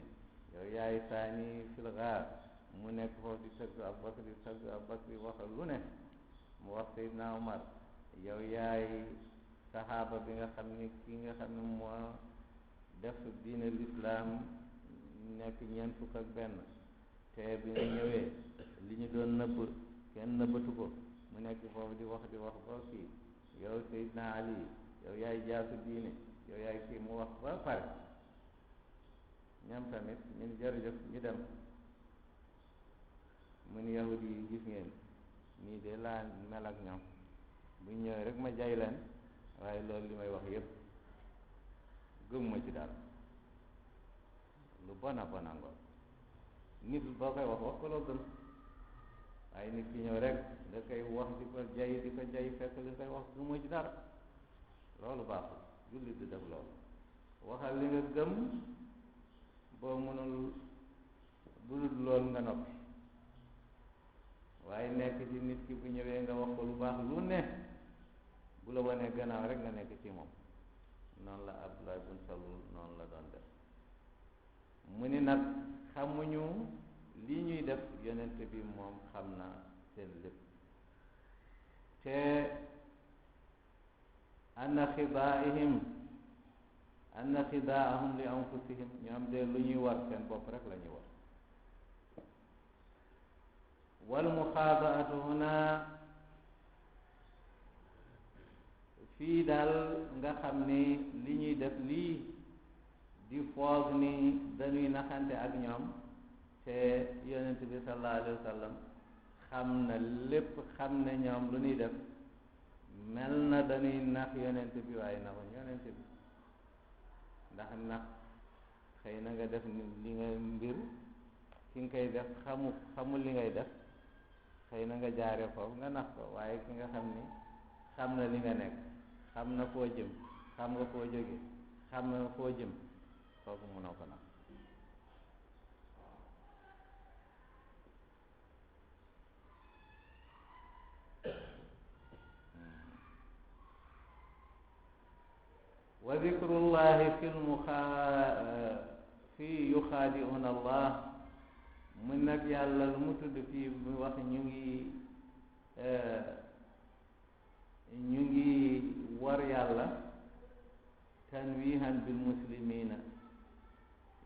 yow yaay saani fil gaar. mu nekk foofu di tëgg Abu Bakri waxal lu ne. mu wax Seydina Omar yow yaay saxaaba bi nga xam ne ki nga xam ne moo def diine lislaam nekk ñeent fukk ak benn, te bi nga ñëwee li ñu doon nëbb kenn nëbbatu ko. mu nekk foofu di wax ba kii yow Seydina Ali yow yaay jaasu diine, yow yaay kii. mu wax ba pare ñoom tamit ñun jërëjëf ñu dem. mu ni yahudi yi gis ngeen nii de laa mel ak ñoom, bu ñëwee rek ma jay leen, waaye loolu li may wax yépp gëmuma ci dara. lu bona bona ngoon nit boo koy wax ko loo gëm, waaye nit ki ñëw rek da koy wax di ko jay fekk li koy wax gëmuma ci dara. loolu baaxul, jullit di def loolu. waxal li nga gëm, boo mënul bu dul loolu nga noppi. waaye nekk ci nit ki bu ñëwee nga wax ko lu baax lu ne, bu la wanee gannaaw rek nga nekk ci moom. noonu la Abdullah ibn Salul noonu la doon def. mu ni nag xamuñu li ñuy def, yonent bi moom xam na seen lépp. te anna xidaahum li anfusihim, ñoom de lu ñuy war seen bopp rek la ñuy war. wal muxaadaatu huna, fii daal nga xam ni li ñuy def lii di foog ni dañuy naxante ak ñoom, te yonent bi sallallahu alayhi wa sallam xam na lépp, xam ne ñoom lu ñuy def mel na dañuy nax yonent bi, waaye naxuñ yonent bi. ndax nax xëy na nga def li nga mbir ki nga koy def xamul li ngay def, xëy na nga jaare foofu nga nax ko. waaye ki nga xam ni xam na li nga nekk, xam na foo jëm, xam nga foo jóge, xam na foo jëm, kooku mënoo ko nax. wa dikrullahi fi yuxaadi'una Allah. mu nag yàlla lu mu tudd fii mu wax ñu ngi war yàlla tanwihan bil muslimina.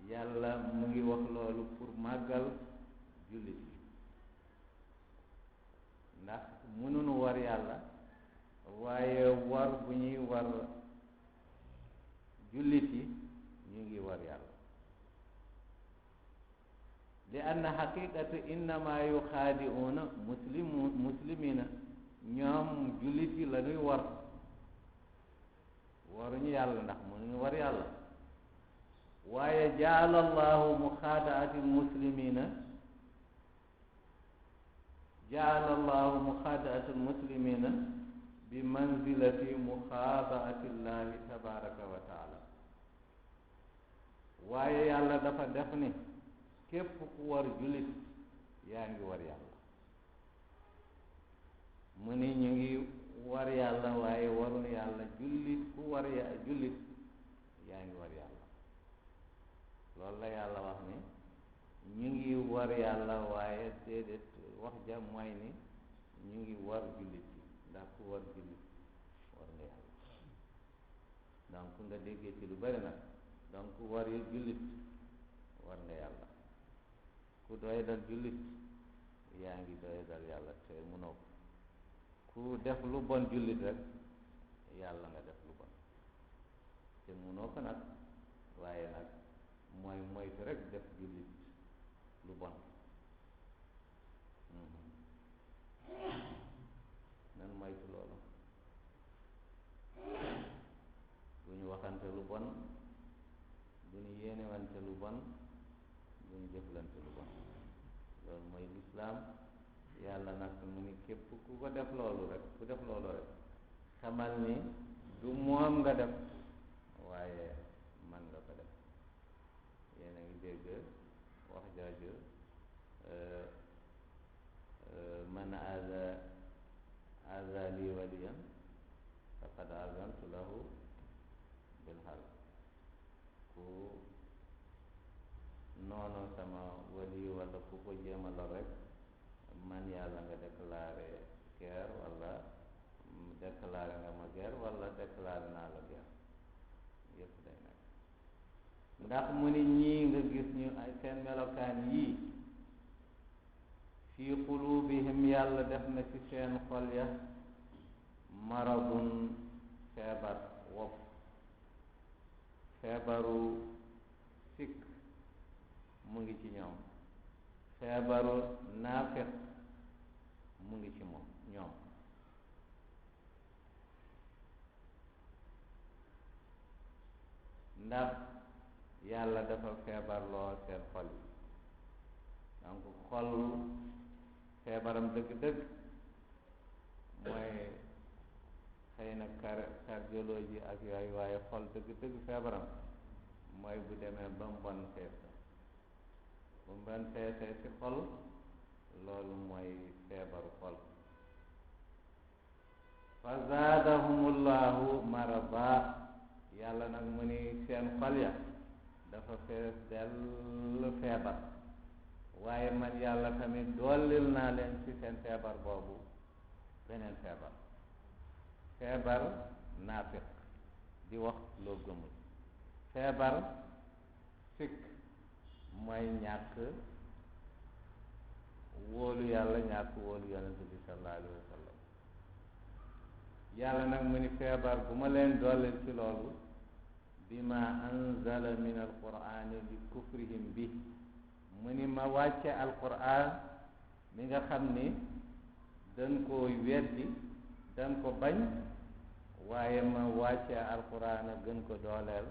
yàlla mu ngi wax loolu pour màggal jullit yi, ndax mënuñu war yàlla, waaye war bu ñuy war jullit yi ñu ngi war yàlla. li anna xaqiqatu innama yuxaadi'uuna muslimina, ñoom jullit yi la ñuy war, waruñu yàlla ndax mënuñu war yàlla. waaye jaala allahu muxaadaati muslimina bi manzilati muxaadaati llahi tabaraka wa taala. waaye yàlla dafa def ni képp ku war jullit yaa ngi war yàlla. mu ni ñu ngi war yàlla waaye warul yàlla. jullit ku war jullit yaa ngi war yàlla. loolu la yàlla wax ni ñu ngi war yàlla, waaye déedéet wax ja mooy ni ñu ngi war jullit yi, ndax ku war jullit war nga yàlla. donc nga déggee ci lu bari nag, donc ku war jullit war nga yàlla. ku doy dal jullit yaa ngi doy dal yàlla, te munoo ko. ku def lu bon jullit rek yàlla nga def lu bon, te munoo ko nag. waaye nag mooy moytu rek def jullit lu bon. nan moytu loolu. bu ñu waxante lu bon, bu ñu yéenewante lu bon, bu ñu jëflante lu bon. loolu mooy lislaam. yàlla nag mu ni képp ku ko def loolu rek, ku def loolu rek xamal ni du moom nga def, waaye man nga ko def. yéen a ngi dégg wax jooju man aada aza li waliyan faqad azantu lahu bil harb. Ku noonu sama wali wala ku ko jéem a lor rek man yàlla nga déclaré guerre wala déclaré nga ma guerre wala déclaré naa la guerre yëpp day nekk. ndax mu ni ñii nga gis ñu ay seen melokaan yii fii qulubihim yàlla def na ci seen xol ya maradun feebar wopp feebaru sikk mu ngi ci ñoom feebaru naafiq mu ngi ci moom ñoom. ndax yàlla dafa feebar loo seen xol yi donc xol feebaram dëgg-dëgg mooy xëy na cardiologie ak yooyu waaye xol dëgg-dëgg feebaram mooy bu demee ba mbon feesa bu mbon feesee ci xol loolu mooy feebaru xol. fa zaadahumullahu marada yàlla nag mu ni seen xol ya dafa fees dell feebar waaye man yàlla tamit dollil naa leen ci seen feebar boobu beneen feebar feebar naafiq di wax loo gëmul feebar sikk mooy ñàkk wóolu yàlla ñàkk wóolu yonent bi sallallahu alayhi wa sallam. yàlla nag mu ni feebar bu ma leen dollil ci loolu bima anzala min alqurani li kufrihim bi mu ni ma wàcce alquran mi nga xam ni dañ koo weddi dañ ko bañ waaye ma wàcce alquran a gën ko dooleel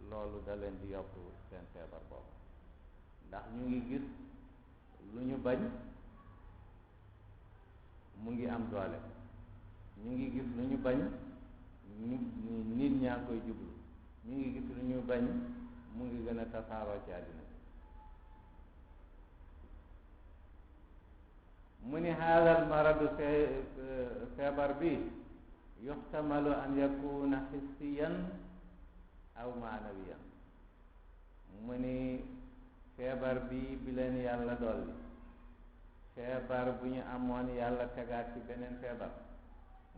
loolu da leen di yokk seen feebar boobu. ndax ñu ngi gis lu ñu bañ mu ngi am doole ñu ngi gis lu ñu bañ nit ñaa koy jublu ñu ngi gis lu ñu bañ mu ngi gën a tasaaroo ci àddina bi. mu ni haadal maradu feebar bi yuxtamalu an yakuna hissiyan aw maanawiyan. mu ni feebar bi leen yàlla dolli feebar bu ñu amoon yàlla tegaat ci beneen feebar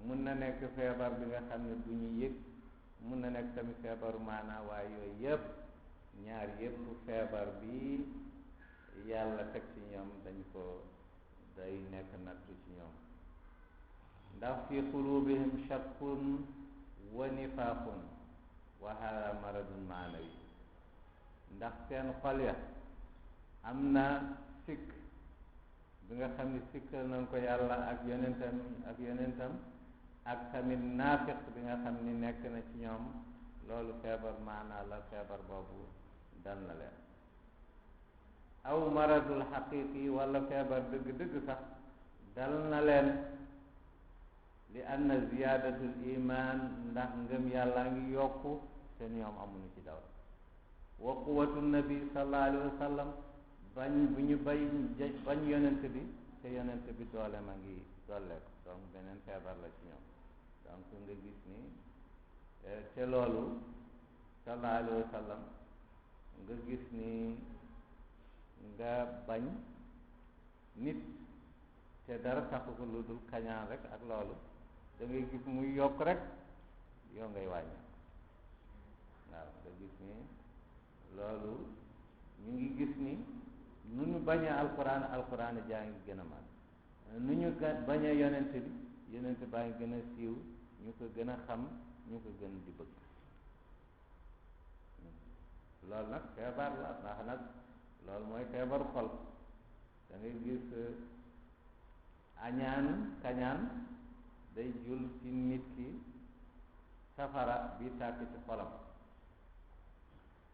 mun na nekk feebar bi nga xam ne bu ñu yëg mun na nekk tamit feebaru maanaa waaye yooyu yëpp ñaar yëpp feebar bi yàlla teg ci ñoom dañ ko day nekk nattu ci ñoom. ndax fi qulubihim shakkun wa nifaaqun wa hada maradun maanawi. ndax seen xol ya am na sikk bi nga xam ne sikkal nañ ko yàlla ak yonentam ak tamit naafiq bi nga xam ni nekk na ci ñoom loolu feebar maanaa la feebar boobu dal na leen. aw maradul xaqiqi wala feebar dëgg-dëgg sax dal na leen li anna ziyadatul iman ndax ngëm yàlla ngi yokku te ñoom amuñu ci daw. wa quwatu nabi sallallahu alayhi wa sallam bañ bu ñu bañ yonent bi te yonent bi doole ma ngi dolleeku donc beneen feebar la ci ñoom. donc nga gis ni te loolu sallallahu alayhi wa sallam nga gis ni nga bañ nit te dara taxu ko lu dul kañaan rek ak loolu da ngay gis muy yokk rek yow ngay wàññi. waaw nga gis ni loolu ñu ngi gis ni nu ñu bañee alquran jaa ngi gën a mag nu ñu bañee yonent baa ngi gën a siiw ñu ko gën a xam ñu ko gën di bëgg. loolu nag feebar la ndax nag loolu mooy feebaru xol. da ngay gis kañaan day jul ci nit ki safara bi tàkk ci xolam.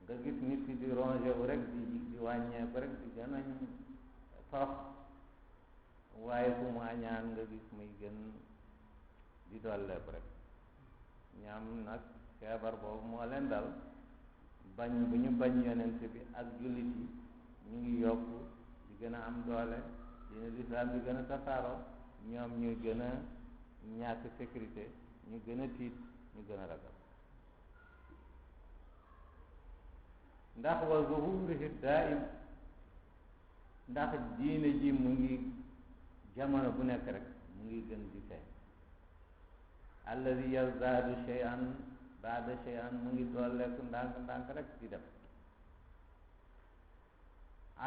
nga gis nit ki di rongé wu rek di wàññeeku rek di gën a torox waaye fu mu añaan nga gis muy gën di dolleeku rek. ñaam nag feebar boobu moo leen dal bañ bu ñu bañ yonent bi ak jullit yi ñu ngi yokku di gën a am doole dina lislaam di gën a tasaaroo ñoom ñuy gën a ñàkk sécurité ñu gën a tiit ñu gën a ragal ndax wa zuhurihi daim ndax diine ji mu ngi jamono bu nekk rek mu ngi gën di feeñ alladi yazdaadu shay'an baada shay'an mu ngi dolleeku ndànk ndànk rek di dem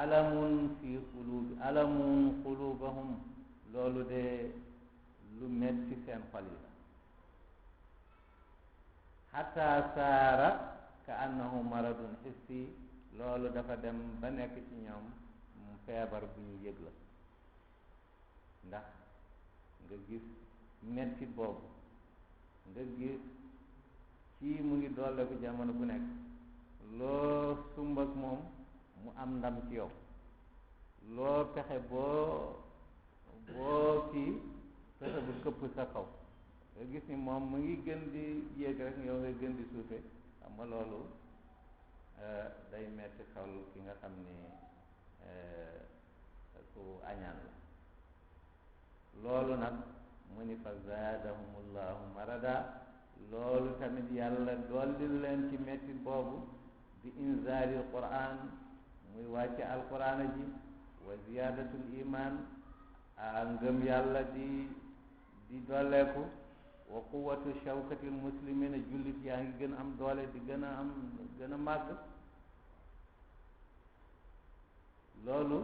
alamun fi qulubi alamun qulubahum loolu de lu metti seen xol yi la xatta saara ka annahu maradun hissi loolu dafa dem ba nekk ci ñoom mu feebar bu ñu yëg la ndax nga gis metti boobu nga gis kii mu ngi doole ko jamono bu nekk loo sumbak moom mu am ndam ci yow loo pexe boo kii pexe bu këpp sa kaw nga gis ni moom mu ngi gën di yéeg rek yow nga gën di suufe xam nga loolu day metti xol ki nga xam ni ku añaan la loolu nag mu ni fa zaadahumullahu marada loolu tamit yàlla dolli leen ci metti boobu bi inzaalil quran muy wàcce alquraan ji wa ziyaadatul iman a ngëm yàlla di dolleeku wa quwwatu shawkatil muslimina jullit yaa ngi gën am doole di gën a màgg loolu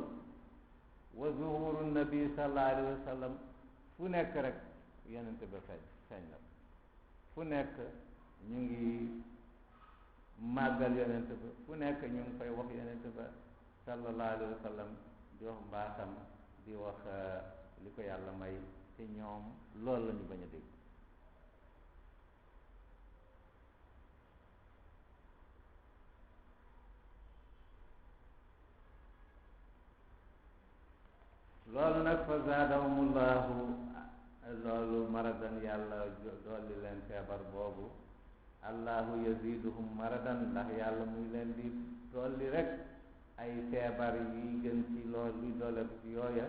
wa zuhuru nabi sallallahu alayhi wa sallam fu nekk rek yonente ba feeñ la fu nekk ñu ngi màggal yonente ba fu nekk ñu ngi koy wax yonente ba sallallahu alayhi wa sallam di wax mbaaxam di wax li ko yàlla may te ñoom loolu la ñu bañ a dégg loolu nag fa zaadahumullahu loolu maradan yàlla dolli leen feebar boobu allahu yaziduhum maradan ndax yàlla muy leen di dolli rek ay feebar yi gën ci lool luy doole ko ci yooya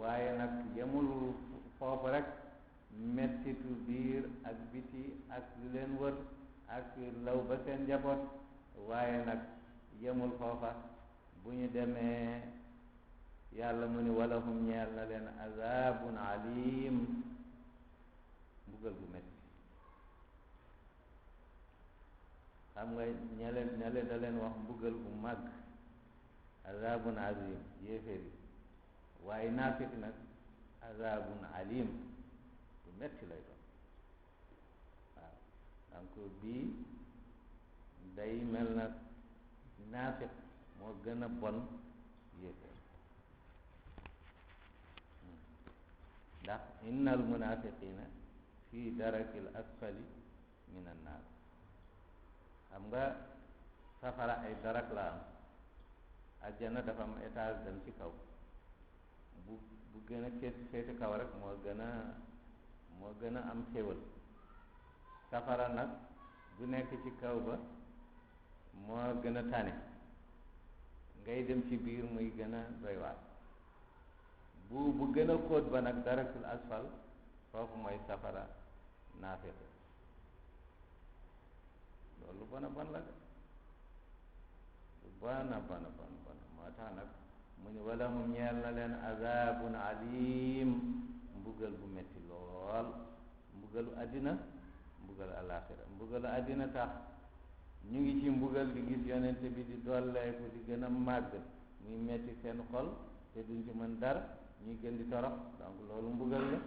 waaye nag yemul foofu rek mettitu biir ak biti ak lu leen wër ak law ba seen njaboot waaye nag yemul foofa bu ñu demee yàlla mu ni walahum ñeel na leen azabun alim mbugal bu metti xam nga ñale da leen wax mbugal bu màgg azabun azim yéeféeri waaye naafik nag azabun alim bu metti lay doon waaw donc bii day mel na naafik moo gën a bon yéeféer ndax innal munafiqina fi darakil asfali min annaar xam nga safara ay darak la am àjjana dafa am étage dem ci kaw bu gën a féete kaw rek moo gën a am xéwal safara nag bu nekk ci kaw ba moo gën a tane ngay dem ci biir muy gën a doy waar bu gën a xóot ba nag darakul asfal foofu mooy safara naafiq loolu bon a bon la de lu bon a bon moo tax nag mu ni wala mu ñeel na leen azabun alim mbugal bu metti lool mbugalu àddina mbugalu alaxira mbugalu àddina tax ñu ngi ci mbugal di gis yonente bi di dolleeku di gën a màgg muy metti seen xol te duñ ci mën dara ñuy gën di torox donc loolu mbugal la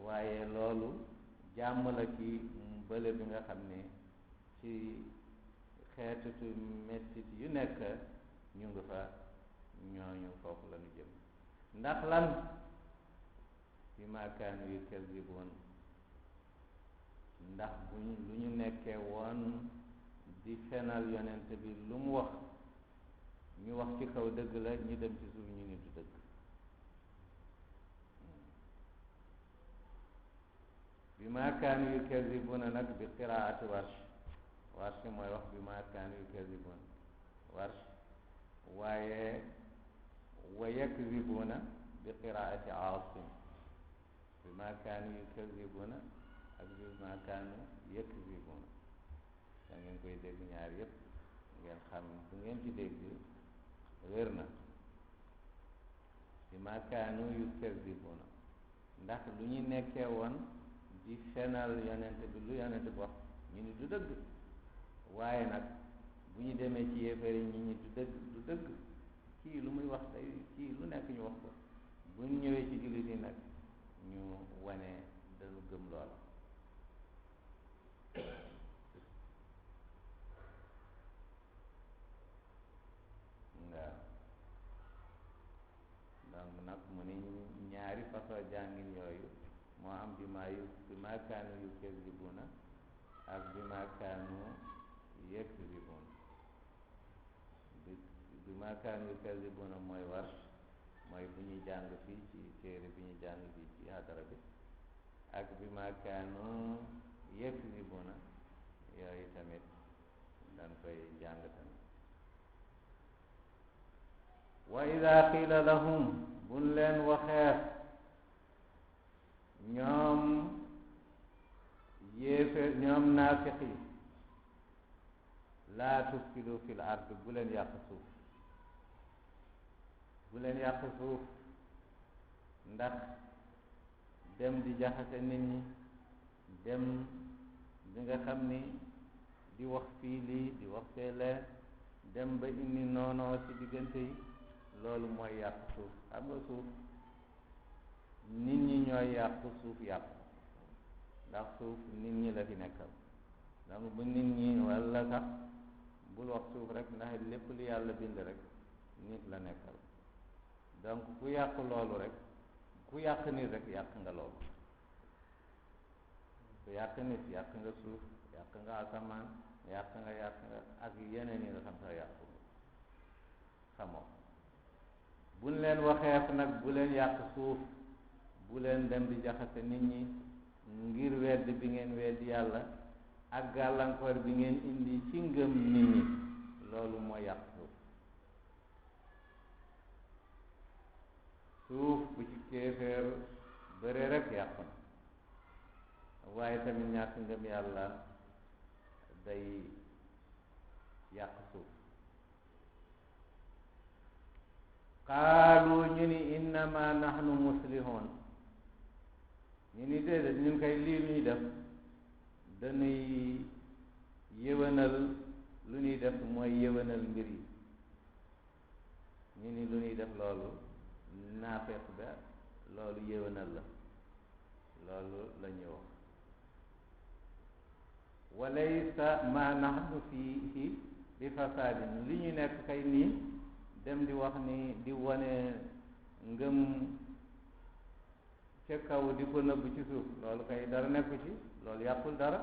waaye loolu jàmm la ci bële bi nga xam ne ci xeetutu mettit yu nekk ñu ngi fa ñooñu foofu la ñu jëm ndax lan bi ma kaanu yukazibuun ndax lu ñu nekkee woon di fenal yonent bi lu mu wax ñu wax ci kaw dëgg la ñu dem ci suuf ñu ni du dëgg bi ma kaanu yukazibuuna nag bi qiraati warsh mooy wax bi ma kaanu yukazibuuna warsh waaye wa yakzibuuna bi qiraati aasim bi ma ma kaanu yukazibuna ak bi ma kaanu yakzibuna da ngeen koy dégg ñaar yépp ngeen xam bu ngeen ci dégg wér na bi ma kaanu yukazibuna ndax lu ñu nekkee woon di fenal yonente bi lu yonente bi wax ñu ni du dëgg waaye nag bu ñu demee ci yéefar yi ñi du dëgg kii lu muy wax day kii lu nekk ñu wax ko bu ñu ñëwee ci jullit yi nag ñu wane dañu gëm loola waaw donc nag mu ni ñaari façon jàngin yooyu moo am bi ma kaanu yukazibuna ak bi ma kaanu yakzibuna bi ma kaanu yukazibuna mooy war mooy bu ñuy jàng fii ci téere bi ñu jàng fii ci hadara bi ak bi ma kaanu yakzibuna yooyu tamit dañ koy jàng tamit wa ida qiila lahum buñ leen waxeef ñoom yéeféer ñoom naafiq yi laa tufsidu fil ard bu leen yàq suuf bu leen yàq suuf ndax dem di jaxase nit ñi dem di nga xam ni di wax fii lii di wax fee lee dem ba indi noonoo ci diggante yi loolu mooy yàq suuf xam nga suuf nit ñi ñooy yàq suuf yàq ndax suuf nit ñi la fi nekkal donc bu nit ñi walla sax bul wax suuf rek ndax lépp lu yàlla bind rek nit la nekkal donc ku yàq loolu rek ku yàq nit rek yàq nga loolu ku yàq nit yàq nga suuf yàq nga asamaan yàq nga ak yeneen yi nga xam sax yàqu xamoo buñ leen waxeef nag bu leen yàq suuf bu leen dem di jaxase nit ñi ngir wedd bi ngeen weddi yàlla ak gàllankoor bi ngeen indi ci ngëm nit ñi loolu mooy yàq suuf suuf bu ci kéeféer bëre rek yàqu na waaye tamit ñàkk ngëm yàlla day yàq suuf qaalu ñu ni innama nahnu muslihoon ñu ni déedéet ñun kay lii ñuy def dañuy yëwanal lu ñuy def mooy yëwanal mbir yi ñu ni lu ñuy def loolu naafeq ba loolu yëwanal la loolu la ñuy wax walaysa ma nahnu fiihi bi fasaadin li ñu nekk kay nii dem di wax ni di wane ngëm ca kaw di ko nëbb ci suuf loolu kay dara nekku ci loolu yàqul dara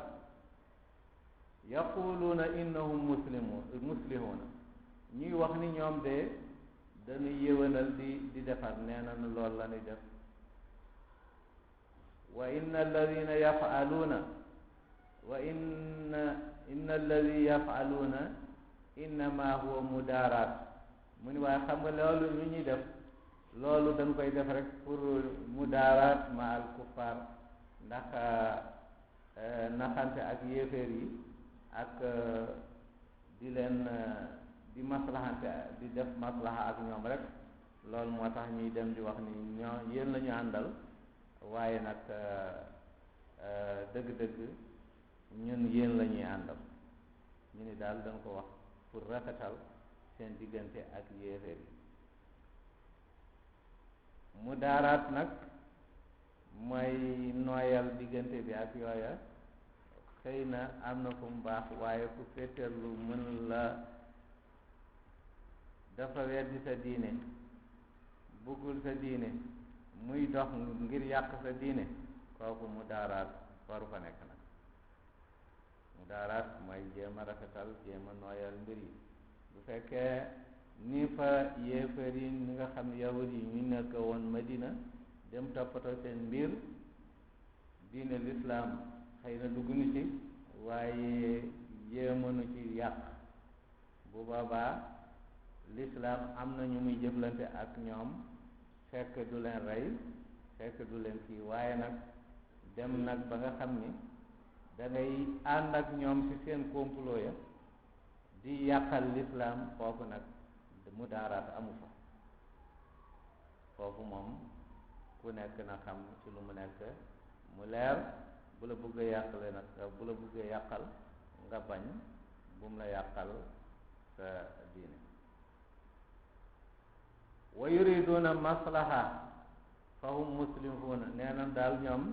yaquluuna innahum muslihuna ñuy wax ni ñoom de dañuy yëwanal di defar nee na loolu la ñuy def wa inna alladina yafaluuna wa inna alladi yafaluuna innama huwa mudaaraat mu ni waaye xam nga loolu lu ñuy def loolu dañ koy def rek pour mudaaraat ma al kuffar ndax naxante ak yéeféer yi ak di leen di maslahante di def maslaha ak ñoom rek loolu moo tax ñuy dem di wax ni ñoo yéen la ñu àndal waaye nag dëgg-dëgg ñun yéen la ñuy àndal ñu ni daal dañ ko wax pour rafetal seen diggante ak yéeféer yi mu daaraat nag mooy nooyal diggante bi ak yooya xëy na am na fu mu baax waaye ku féeteerlu mën la dafa weddi sa diine bëggul sa diine muy dox ngir yàq sa diine kooku mu daaraat waru fa nekk nag mu daaraat mooy jéem a rafetal jéem a nooyal mbir yi bu fekkee ni fa yéefar yi ni nga xam ne yahud yi ñu nekk woon Madina dem toppatoo seen mbir diine lislaam xëy na dugg nu ci waaye jéemanu ci yàq bu boobaa lislaam am na ñu muy jëflante ak ñoom fekk du leen rey fekk du leen kii waaye nag dem nag ba nga xam ni da ngay ànd ak ñoom ci seen complot ya di yàqal l'islam foofu nag mu daaraat amu fa foofu moom ku nekk na xam ci lu mu nekk mu leer bu la bëggee yàqale nag bu la bëggee yàqal nga bañ bu mu la yàqal sa diine wa yuriduna maslaha fa hum muslimuuna nee na daal ñoom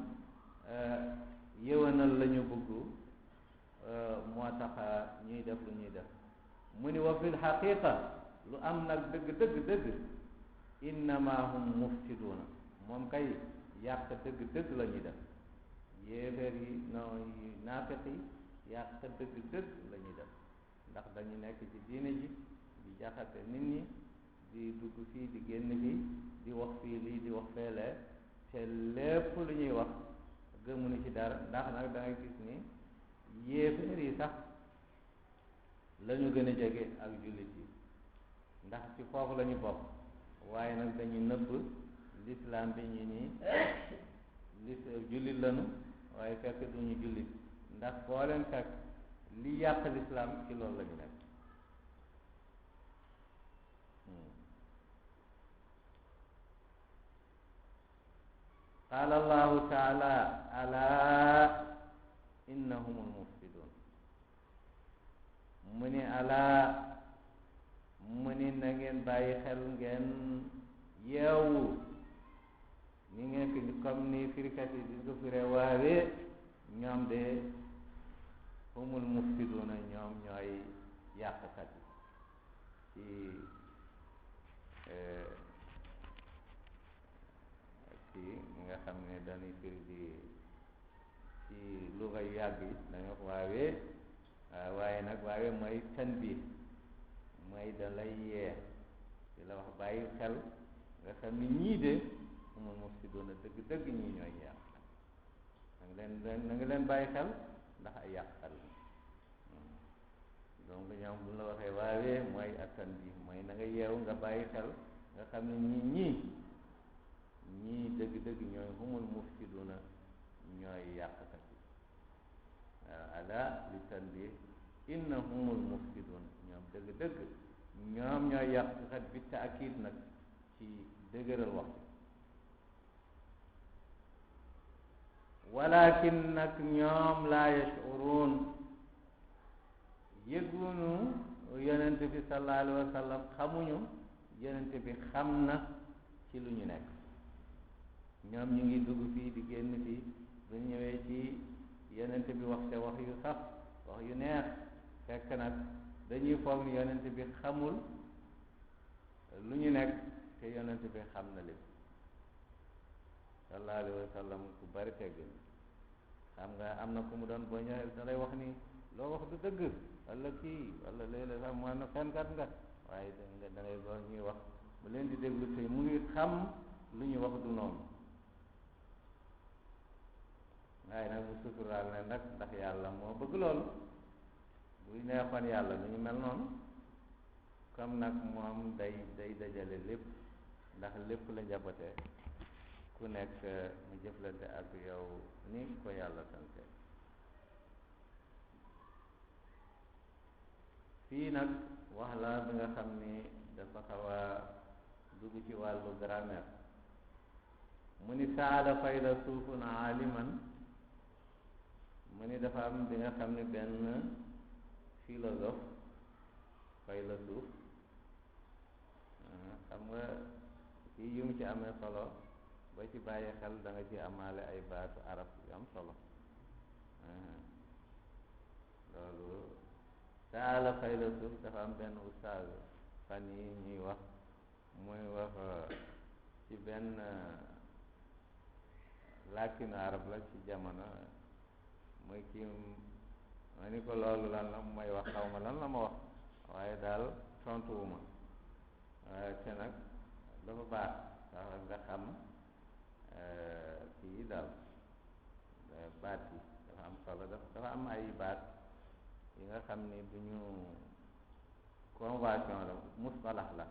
yëwanal la ñu bëgg moo tax ñuy def lu ñuy def mu ni wa fil xaqiqa lu am nag dëgg innama hum mufsiduuna moom kay yàq dëgg la ñuy def yéeféer yi naafiq yi yàq dëgg la ñuy def ndax dañu nekk ci diine ji di jaxate nit ñi di dugg fii di génn fii di wax fii lii di wax feelee te lépp lu ñuy wax gëmuñu ci dara ndax nag da ngay gis ni yéeféer yi sax la ñu gën a jege ak jullit yi ndax ci foofu la ñu bokk waaye nag dañuy nëbb l'islam bi ñu nii jullit lañu waaye fekk duñu jullit ndax foo leen fekk li yàq l'islam ci loolu la ñu nekk qaala allahu taala ala innahum almufsidun mu ni ala mu ni na ngeen bàyyi xel ngeen yeewu ni ngeen fi comme ni firikat yi di ko firee waawee ñoom de humul mufsiduna ñoom ñooy yàqkat yi ci nga xam ne dañuy firi di ci luga yàgg yi dañu wax waawee waaye nag waawee mooy tanbiih mooy da lay yee di la wax bàyyi xel nga xam ni ñii de humul mufsiduna dëgg ñii ñooy yàq na nga leen bàyyi xel ndax ay yàqkat la donc ñoom bu la waxee waawee mooy attan bi mooy na nga yeewu nga bàyyi xel nga xam ne ñii dëgg ñooy humul mufsiduna ñooy yàqkat yi waaw ala li tanbih inna humul mufsidun ñoom dëgg ñoom ñooy yàqkat bi taakid nag ci dëgëral wax walakin nag ñoom laa yashurun yëgunu yonent bi sallallahu alayhi wa sallam xamuñu yonent bi xam na ci lu ñu nekk ñoom ñu ngi dugg fii di génn fii bu ñu ñëwee ci yonent bi wax te wax yu sax wax yu neex fekk nag dañuy foog ni yonent bi xamul lu ñu nekk te yonent bi xam na lépp sallallahu alayhi wa sallam ku bari teggin xam nga am na ku mu doon boo ñëwee da lay wax ni loo wax du dëgg wala kii wala léeg-léeg sax mu na fenkat nga waaye da ngay doon ñuy wax mu leen di déglu te mu ngi xam lu ñu wax du noonu waaye nag mu suturaal ne nag ndax yàlla moo bëgg loolu buy neexoon yàlla lu ñu mel noonu comme nag moom day dajale lépp ndax lépp la njaboote ku nekk mu jëflante ak yow ni ko yàlla sante fii nag wax la bi nga xam ni dafa xaw a dugg ci wàllu grammaire mu ni saala faylasuufun aaliman mu ni dafa am bi nga xam ni benn philosophe faylasuuf xam nga fii yu mu ci amee solo ba ci bàyyi xel da nga ci amaale ay baatu arab yu am solo loolu saala faylasuuf dafa am benn ustaaz fan yi ñuy wax muy wax ci benn làkkinu arab la ci jamono muy kii ma ni ko loolu lan la mooy wax xaw ma lan la ma wax waaye daal tontuwuma te nag dafa baax sax nga xam kii daal baat yi dafa am solo dafa am ay baat yi nga xam ni bu ñu convention la mustalax la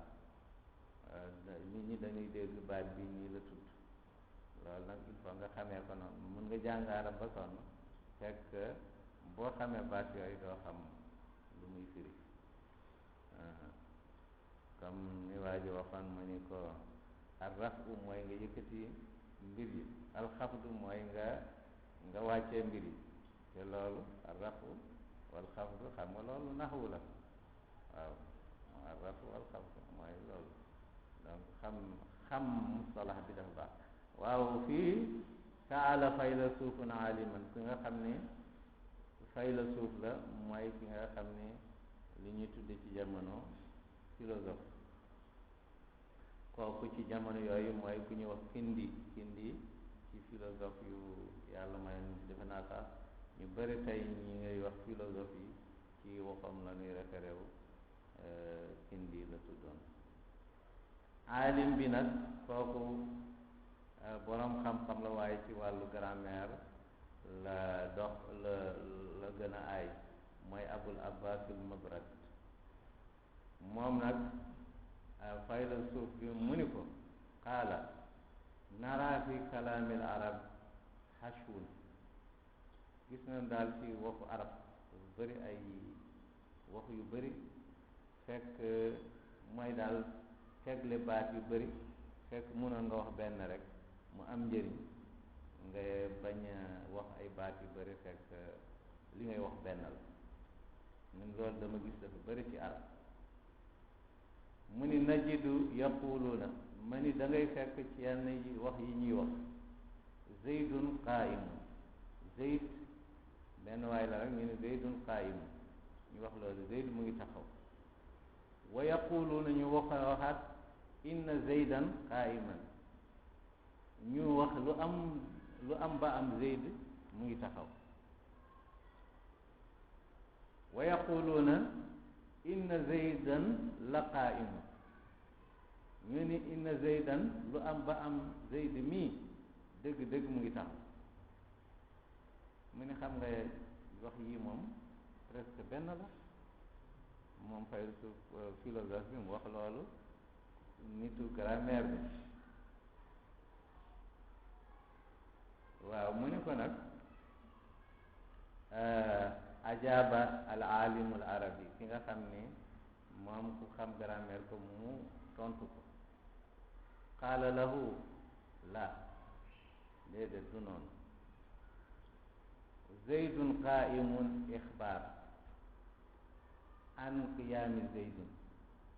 nit ñi dañuy dégg baat bi nii la tudd loolu nag il faut nga xamee ko noonu mun nga jàng arab ba sonn fekk boo xamee baat yooyu doo xam lu muy firi comme ni waa ji waxoon mu ni ko arrafu mooy nga yëkkati mbir yi alxafdu mooy nga wàccee mbir yi te loolu arrafu wal xafdu xam nga loolu naxwu la waaw arrafu wal xafdu mooy loolu donc xam mustalax bi dafa baax waaw fii saala faylasuufun aliman ki nga xam ni faylasuuf la mooy ki nga xam ni li ñuy tudde ci jamono philosophe kooku ci jamono yooyu mooy ku ñuy wax kindi ci philosophe yu yàlla may defe naa sax ñu bëri tey ñi ngay wax philosophe yi ci waxam la ñuy référé wu kindi la tuddoon alim bi nag kooku borom xam-xam la waaye ci wàllu grammaire la gën a aay mooy abul abbasul mabrad moom nag faylasuuf bi mu ni ko qaala nara fi kalaamil arab hashwun gis nañ daal ci waxu arab yu bëri ay wax yu bëri fekk mooy daal tegle baat yu bëri fekk mënoon nga wax benn rek mu am njëriñ nga bañ a wax ay baat yu bëri fekk li ngay wax benn la ñun loolu dama gis dafa bëri ci arab mu ni najidu yaquluuna ma ni da ngay fekk ci yenn yi wax yi ñuy wax zeydun qaa'imun zeyd benn waay la rek ñu ne zeydun qaa'imun ñu wax loolu zeyd mu ngi taxaw wa yaquluuna ñu waxaat inna zeydan qaa'iman ñu wax lu am ba am zeyd mu ngi taxaw wa yaquluuna inna zeydan la qaa'imun ñu ni inna zeydan lu am ba am zeyd mii dëgg mu ngi taxaw mu ni xam nga wax yii moom presque benn la moom faylasuuf philosophe bi mu wax loolu nitu grammaire bi waaw mu ni ko nag ajaaba al alimul arabi ki nga xam ni moom ku xam grammaire ko mu tontu ko qaala lahu la déedéet du noonu zeydun qaa'imun ixbaar an qiyaami zeydun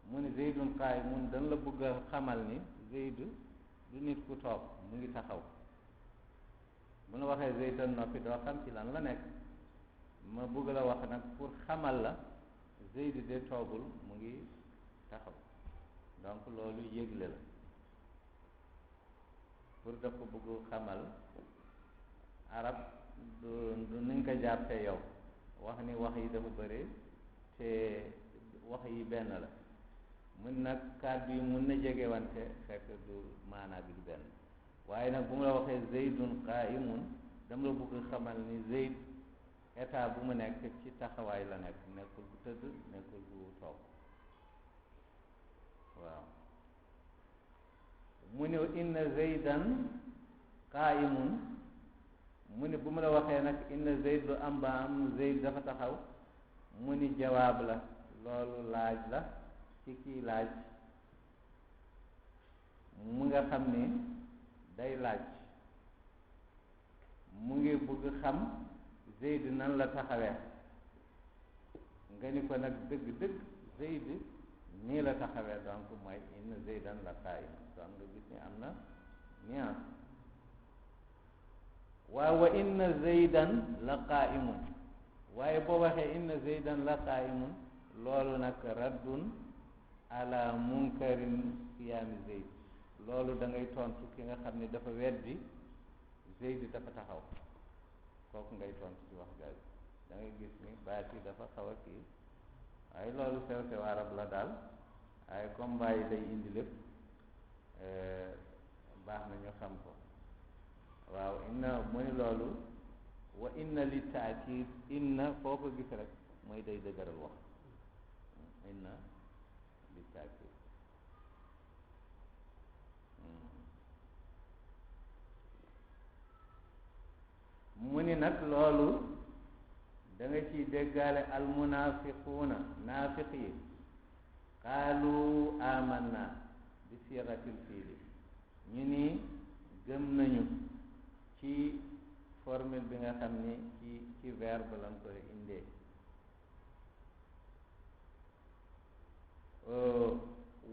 mu ni zeydun qaa'imun dañ la bëgg a xamal ni zeyd du nit ku toog mu ngi taxaw bu la waxee zeydan noppi doo xam ci lan la nekk ma bëgg la wax nag pour xamal la zeyd de toogul mu ngi taxaw donc loolu yëgle la pour daf ko bëgg xamal arab du ni nga ko jàppee yow wax ni wax yi dafa bëri te wax yi benn la mun nag kàddu yi mun na jegewante fekk du maanaa bi du benn waaye nag bu mu la waxee zeydun qaa'imun dama la bëgg xamal ni zeyd état bu mu nekk ci taxawaay la nekk nekkul bu tëdd nekkul bu toog waaw mu ne inna zeydan qaa'imun mu ni bu ma la waxee nag inna zeyd lu am ba am zeyd dafa taxaw mu ni jawaab la loolu laaj la ci kii laaj mu nga xam ni day laaj mu ngi bëgg xam zeyd nan la taxawee nga ni ko nag dëgg zeyd nii la taxawee donc mooy inna zeydan la qaa'im donc nga gis ni am na nuance waaw wa inna zeydan la qaa'imun waaye boo waxee inna zeydan la qaa'imun loolu nag raddun ala munkarin qiyaami zeyd loolu da ngay tontu ki nga xam ne dafa weddi zeyd dafa taxaw kooku ngay tontu ci wax jooju da ngay gis ni baat yi dafa xaw a kii waaye loolu sew arab la daal waaye comme bàyyi day indi lépp baax na ñu xam ko waaw inna mooy loolu wa inna li taakid inna foo ko gis rek mooy day dëgëral wax inna li taakid nag loolu da nga ciy déggaale almunafiquuna naafiq yi qaalu amanna bi siixatil fiili ñu ni gëm nañu ci formule bi nga xam ni ci verbe lañ koy indee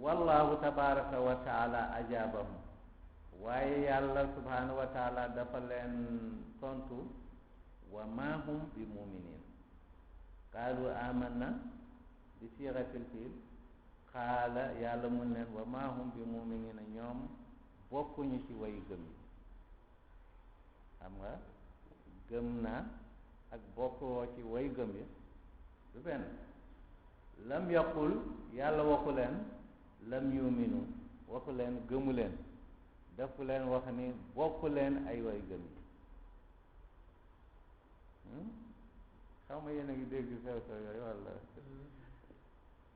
wallahu tabaraka wa taala ajaabahum waaye yàlla subhanahu wa taala dafa leen tontu wa ma hum bi muminin qaalu amanna bi siixatil fiil xaala yàlla mun leen wa ma hum bi muminina ñoom bokkuñu ci way gëm yi xam nga gëm naa ak bokkoo ci way gëm yi du benn lam yaqul yàlla waxu leen lam yuminu waxu leen gëmu leen dafa leen wax ni bokku leen ay way gëm yi xaw ma yéen a ngi dégg sew sew yooyu walla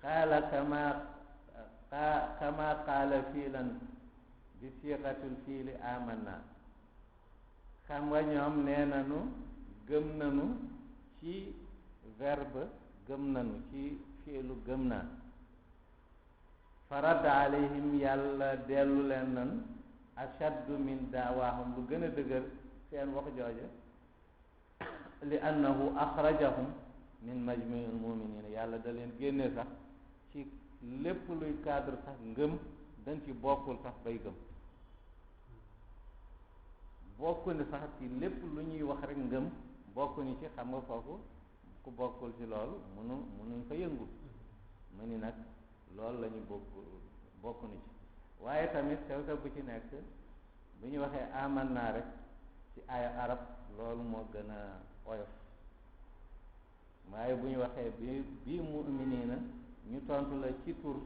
qaala kama qaala fiilan bi siixatul fiili amanna xam nga ñoom nee nañu gëm nañu ci verbe gëm nañu ci fiilu gëm naa farad alayhim yàlla dellu leen nan ashaddu min daawaahum lu gën a dëgër seen wax jooje li annahu axrajahum min majmuil muminina yàlla da leen génne sax ci lépp luy cadre sax ngëm dañ ci bokkul sax bay gëm bokku ni sax ci lépp lu ñuy wax rek ngëm bokku ni ci xam nga foofu ku bokkul ci loolu munuñ fa yëngu mu ni nag loolu la ñu bokku ni ci waaye tamit sew sew bu ci nekk bu ñu waxee aman naa rek ci aaya arab loolu moo gën a oyof waaye bu ñu waxee bi mu'minina ñu tontu la ci tur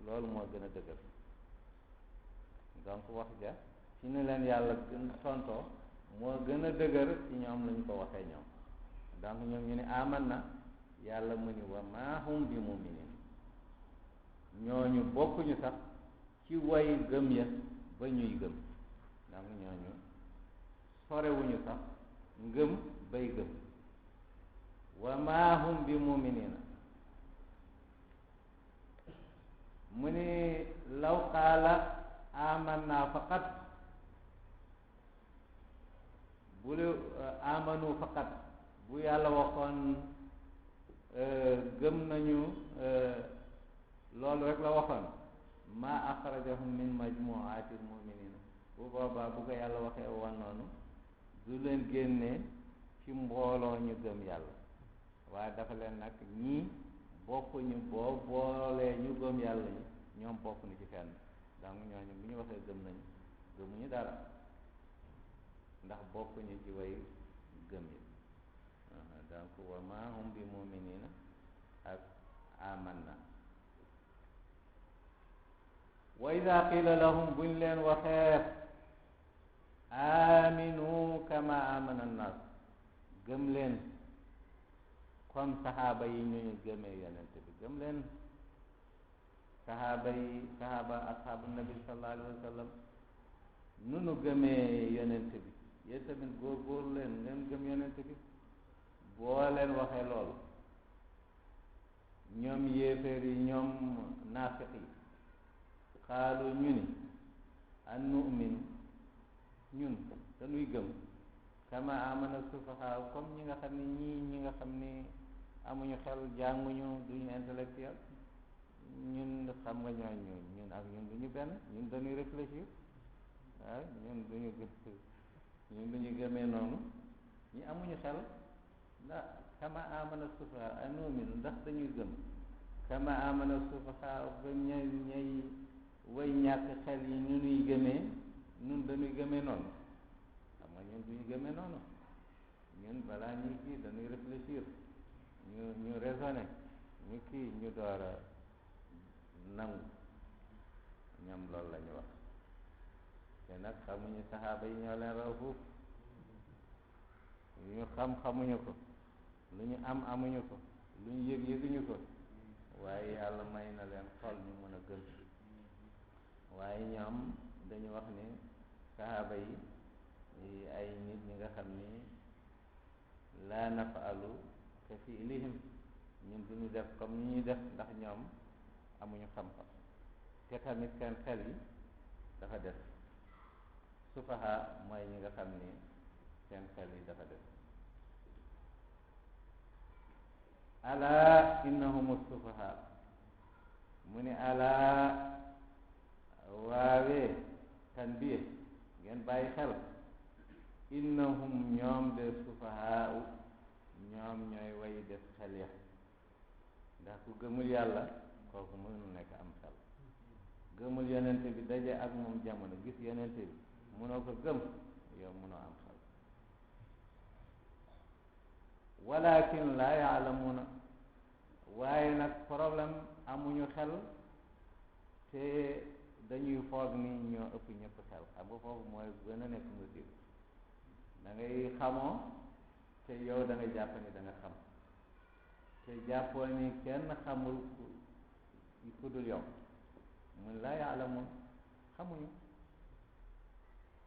loolu moo gën a dëgër donc wax ja ci ni leen yàlla gën tontoo moo gën a dëgër ci ñoom lañu ko waxee ñoom donc ñoom ñu ne aman na yàlla mu ni wa maa hum bi muminin ñooñu bokkuñu sax ci way gëm ya ba ñuy gëm donc ñooñu sorewuñu sax ngëm bay gëm wa maa hum bi muminina mu ni law qaala amanna faqat bu lu amanu faqat bu yàlla waxoon gëm nañu loolu rek la waxoon ma axrajahum min majmuatil muminina bu boobaa bu ko yàlla waxee woon noonu du leen génnee ci mbooloo ñu gëm yàlla waaye dafa leen nag ñii bokkuñu boo boolee ñu gëm yàlla ñi ñoom bokkuñu ci fenn donc ñooñu bu ñu waxee gëm nañu gëmuñu dara ndax bokkuñu ci way gëm yi donc wa ma hum bi muminina ak amanna wa ida qila lahum buñ leen waxee aminu kama amana annas gëm leen comme saxaaba yi ñu gëmee yonente bi gëm leen saxaaba asxaabu nabi sallallahu alayhi wa sallam nu gëmee yonente bi yéen tamit góorgóorlu leen ngeen gëm yonente bi boo leen waxee loolu ñoom yéeféer yi ñoom naafiq yi xaalu ñu ni an nu'minu ñun dañuy gëm kama amana sufaha comme ñi nga xam ne ñi nga xam ni amuñu xel jànguñu duñu intellectuel ñun xam nga ñun ak ñun duñu benn ñun dañuy réfléchir waaw ñun duñu gëmee noonu ñi amuñu xel ndax kama amana sufaha an nu'minu ndax dañuy gëm kama amana sufaha ba ñay way ñàkk xel yi ñu nuy gëmee ñun dañuy gëmee noonu xam nga ñun duñu gëmee noonu ñun balaa ñuy kii dañuy réfléchir ñu raisonner ñu kii ñu door a nangu ñoom loolu la ñu wax te nag xamuñu saxaaba yi ñoo leen raw foofu lu ñu xam xamuñu ko lu ñu am amuñu ko lu ñu yëg yëguñu ko waaye yàlla may na leen xol ñu mën a gëm waaye ñoom dañu wax ni saxaaba yi ay nit ñi nga xam ni laa nafaalu ka fiilihim ñun duñu def comme ni ñuy def ndax ñoom amuñu xam-xam te tamit seen xel yi dafa def sufaha mooy ñi nga xam ni seen xel yi dafa def ala innahum sufaha mu ne ala waawee tanbiih ngeen bàyyi xel innahum ñoom de sufahaa ñoom ñooy way def xel ya ndax ku gëmul yàlla kooku mënul nekk am xel gëmul yonente bi daje ak moom jamono gis yonente bi mënoo ko gëm yow mënoo am xel walakin laa yaalamuuna waaye nag problème amuñu xel te dañuy foog ni ñoo ëpp ñëpp xel xam nga foofu mooy gën a nekk musiba da ngay xamoo te yow da nga jàpp ni da nga xam te jàppoo ni kenn xamul ku dul yow mun laa yaalamun xamuñu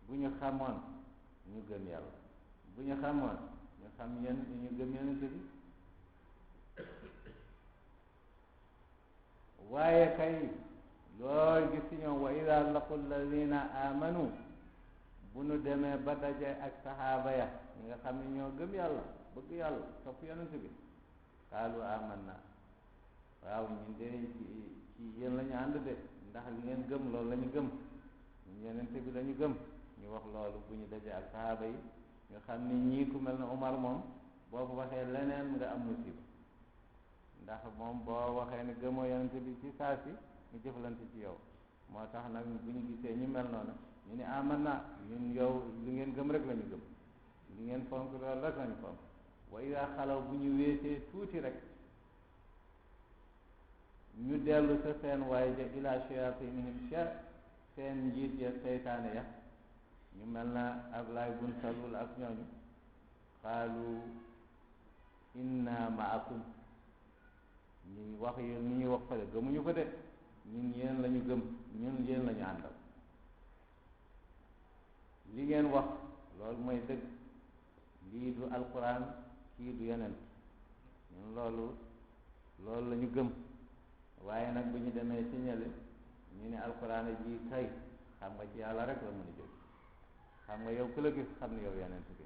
bu ñu xamoon ñu gëm yàlla bu ñu xamoon ñu xam ñu gëm yonent bi waaye kay looy gis ci ñoom wa ida laqu alladina amanu bu nu demee ba daje ak saxaaba ya ñi nga xam ne ñoo gëm yàlla bëgg yàlla topp yonent bi qaalu amanna waaw ñun de ci yéen la ñu ànd de ndax li ngeen gëm loolu la ñu gëm ñun yonent bi la ñu gëm ñu wax loolu bu ñu daje ak saxaaba yi ñu xam ni ñii ku mel ne Umar moom boo ko waxee leneen nga am musiba ndax moom boo waxee ne gëmoo yonent bi ci saa si ñu jëflante ci yow moo tax nag bu ñu gisee ñu mel noonu ñu ne amanna ñun yow li ngeen gëm rek la ñu gëm li ngeen fonk loolu rek la ñu fonk wa ida xalaw bu ñu wéetee tuuti rek ñu dellu sa seen waaye ja ila shayatinihim seen njiit ya seytaane ya ñu mel na Ablaay bun Salul ak ñooñu xaalu inna maakum ñu wax yéen ni ñuy wax fële gëmuñu ko de ñun yéen la ñu gëm ñun yéen la ñu àndal li ngeen wax loolu mooy dëgg lii du alquran kii du yonent ñun loolu la ñu gëm waaye nag bu ñu demee ci ñële ñu ne alquran ji kay xam nga ci yàlla rek la mën a jóg xam nga yow ku la gis xam ne yow yonent bi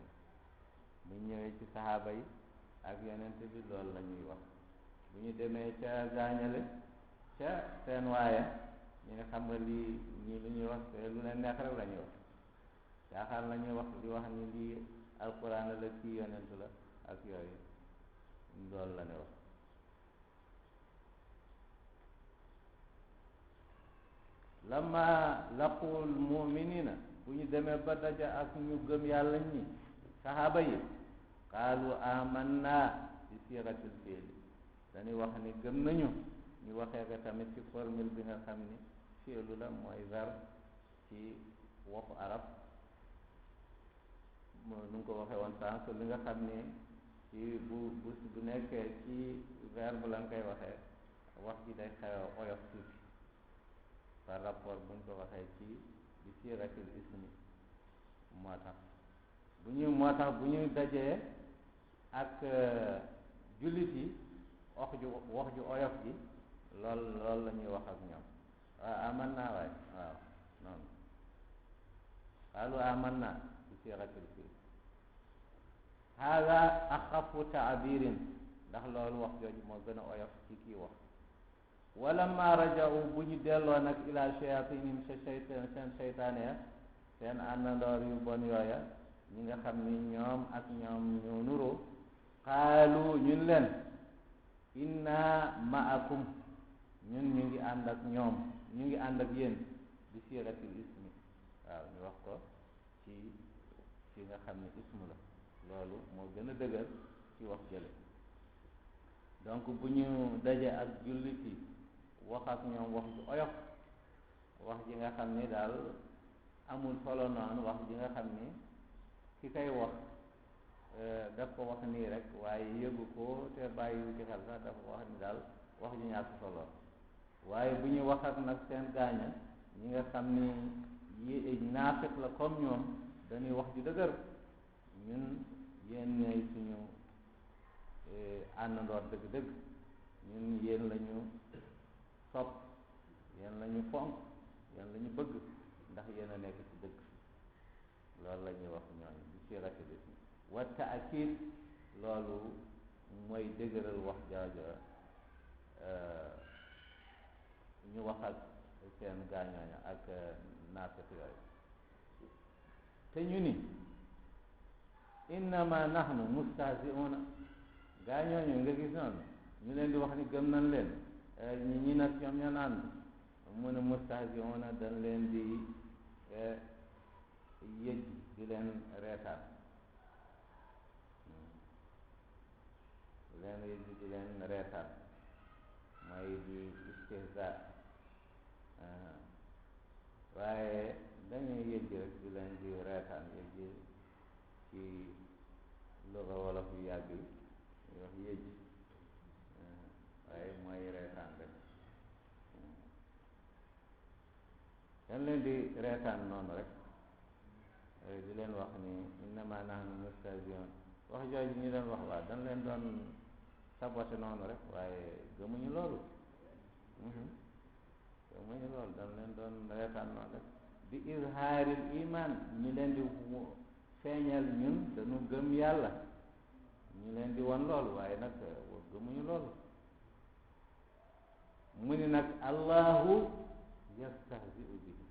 bu ñu ñëwee ci saxaaba yi ak yonent bi loolu la ñuy wax bu ñu demee ca gaañale ca seen waaye ñu ne xam nga lii ñii lu ñuy wax te lu leen neex rek la ñuy wax caaxaan la ñuy wax di wax ni lii alquran la kii yonent la ak yooyu loolu la ne wax lamma laqul muminina bu ñu demee ba daja ak ñu gëm yàlla ñi saxaaba yi qaalu amanna bi siratil fiili dañuy wax ni gëm nañu ñu waxee ko tamit ci formule bi nga xam ni fiilu la mooy verbe ci waxu arab nu ngi ko waxee woon sànq li nga xam ni ci bu nekkee ci verbe la nga koy waxee wax ji day xew oyof tuuti par rapport bu ñu ko waxee ci bi siratil ismi moo tax bu ñu dajee ak jullit yi wax ju oyof ji lool la ñuy wax ak ñoom waaw aman naa waay waaw noonu qaalu aman naa bi siratil fii hada axafu taabirin ndax loolu wax jooju moo gën a oyof ci kii wax walamma raja'u bu ñu delloo nag ila shayatinihim seen seytaane ya seen àndandoor yu bon yooya ñi nga xam ni ñoom ak ñoom ñoo nuroo qaalu ñun leen inna ma'akum ñun ñu ngi ànd ak ñoom ñu ngi ànd ak yéen bi siratil ismi waaw ñu wax ko ci nga xam ni ismu la loolu moo gën a dëgër ci wax jële donc bu ñu daje ak jullit yi wax ak ñoom wax ju oyof wax ji nga xam ni daal amul solo noonu wax ji nga xam ni ki koy wax daf ko wax nii rek waaye yëgu ko te bàyyiwu ci xel sax dafa wax ni daal wax ju ñàkk solo waaye bu ñu wax ak nag seen gaaña ñi nga xam ni naafiq la comme ñoom dañuy wax ju dëgër ñun yéen ñooy suñu àndandoor dëgg-dëgg ñun yéen la ñu sopp yéen la ñu fonk yéen la ñu bëgg ndax yéen a nekk ci dëgg loolu la ñuy wax ñooñu bi sirati lismi wa taakid loolu mooy dëgëral wax joojo ñu wax ak seen gaañooña ak naafeq yooyu te ñu ni innama nahnu mustahzi'una gaañooñu nga gis noonu ñu leen di wax ni gëm nañ leen ñi nag ñoom ñoo naan mu ne mustahzi'una dañ leen di yëj di leen reetaan leen yëj di leen reetaan mooy di istihza waaye dañuy yëj rek di leen di reetaan yëj ci luga wolof yu yàgg yi wax yëj waaye mooy reetaan rek dañ leen di reetaan noonu rek di leen wax ni innama nahnu mustahzi'un wax jooju ñu leen wax waa dañ leen doon saboté noonu rek waaye gëmuñu loolu gëmuñu loolu dañ leen doon reetaan noonu rek bi izhaaril iman ñu leen di feeñal ñun dañu gëm yàlla ñu leen di wan loolu waaye nag gëmuñu loolu mu ni nag allahu yastahzi'u bihi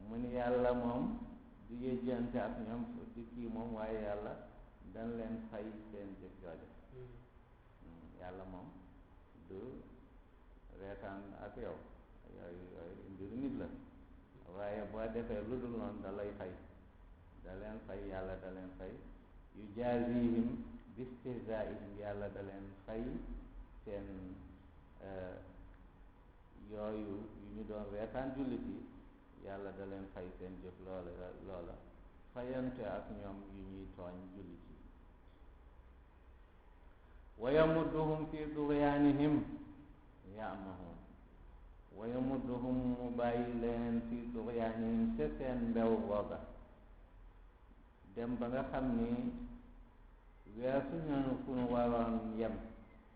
mu ni yàlla moom du yëjjante ak ñoom di kii moom waaye yàlla dañ leen fay seen jëf jooje yàlla moom du reetaan ak yow yooyu mbiru nit la waaye boo defee lu dul noonu da lay fay da leen fay yàlla da leen fay yu jaazihim bistihzaihim yàlla da leen fay seen yooyu yu ñu doon reetaan jullit yi yàlla da leen fay seen jëf loola fayante ak ñoom yu ñuy tooñ jullit yi wa yamudduhum fi dughyanihim ya'mahun wa yamudduhum mu bàyyi leen fi dughyanihim ca seen mbew googa dem ba nga xam ni weesu ñanu fu nu waroon yem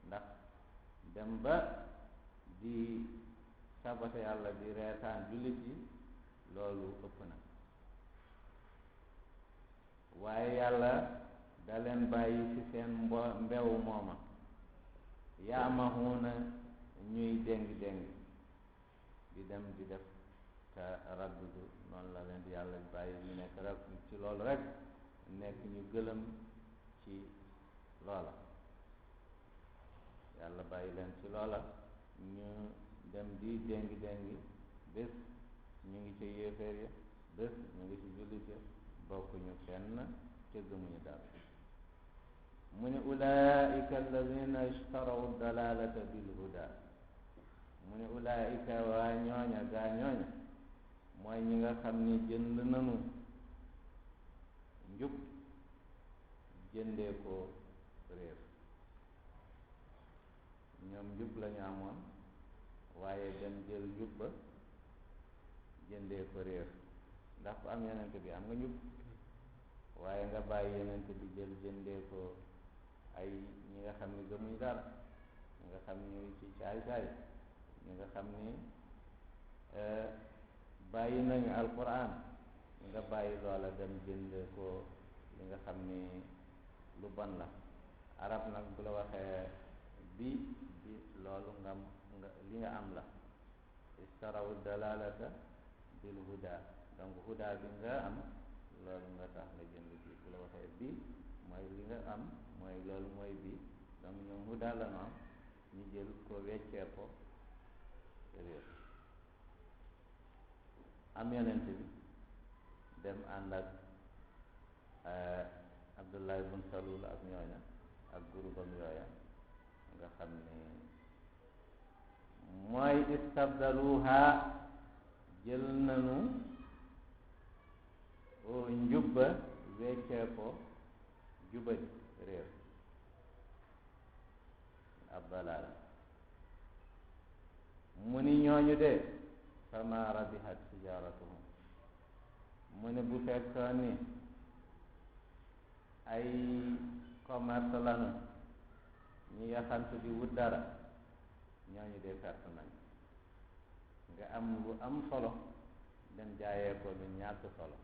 ndax dem ba di sabate yàlla di reetaan jullit yi loolu ëpp na waaye yàlla da leen bàyyi ci seen mbew mooma yaamahuuna ñuy déng-déng di dem di def te raddudu noonu la leen di yàlla bàyyi ñu nekk rek ci loolu rek nekk ñu gëlëm ci loola yàlla bàyyi leen ci loola ñu dem di déngi-déngi bés ñu ngi ci yéeféer ya bés ñu ngi ci jullit ya bokkuñu fenn te gëmuñu dara mu ne ulaika alladina ishtaraw dalalata bil huda mu ne ulaika waa ñooña gaa ñooña mooy ñi nga xam ni jënd nanu njub jëndee ko réer ñoom njub lañu amoon waaye dem jël njub ba jëndee ko réer ndax ku am yonent bi am nga njub waaye nga bàyyi yonent bi jël jëndee ko ay ñi nga xam ni gëmuñ dara ñi nga xam ni ñuy ci caay-caay ñi nga xam ni bàyyi nañu alquran nga bàyyi loola dem jëndee ko li nga xam ni lu bon la arab nag bu la waxee bi loolu nga li nga am la istaraw dalalata bil huda donc huda bi nga am loolu nga tax nga jënd bi bu la waxee bi mooy li nga am mooy loolu mooy bi donc ñoom huda la no ñu jël ko weccee ko réer am yonent bi dem ànd ak Abdullah ibn Salul ak ñooña ak groupam yooya nga xam ni mooy istabdaluha jël nanu njubba weccee ko jubadi réer ab dalaal mu ni ñooñu de fama rabihat tijaratuhum mu ne bu fekkoon ni ay commerce lanu ñi yaxantu di wut dara ñooñu dee perte nañ. nga am lu am solo dem jaayee ko lu ñàkk solo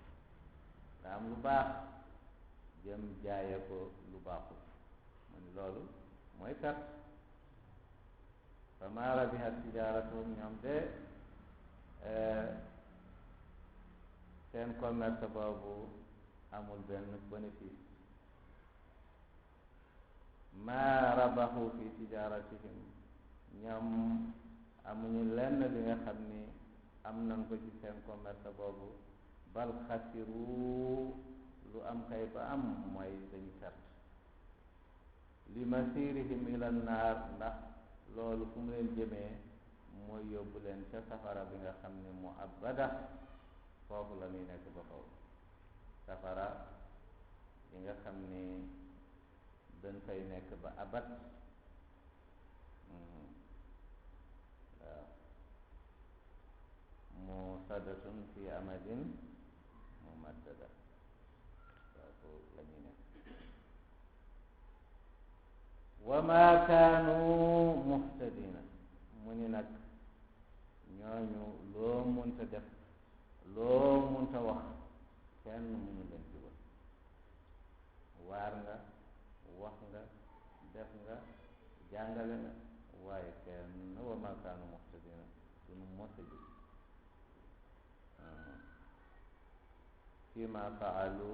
nga am lu baax jëm jaayee ko lu baaxul mu ni loolu mooy perte. fa maa rabihat tijaaratuhum ñoom de seen commerce boobu amul benn bénéfice. maa rabahu fi tijaaratihim ñoom amuñu lenn li nga xam ni am nañ ko ci seen commerce boobu. bal xasiru lu am kay ba am mooy dañu perte. li masirihim ila naar ndax loolu fu mu leen jëmee mooy yóbbu leen ca safara bi nga xam ne mu abada foofu la muy nekk ba faw. safara bi nga xam ni dañ fay nekk ba abat. waaw musaddatun fi amadin mumaddada foofu la ñuy nekk. wa ma kaanu muhtadina mu ni nag ñooñu loo munta def loo munta wax kenn mënu leen jubal. waar nga wax nga def nga jàngale nga waaye kenn wa ma kaanu muhtadina duñu mos a jub fi ma faalu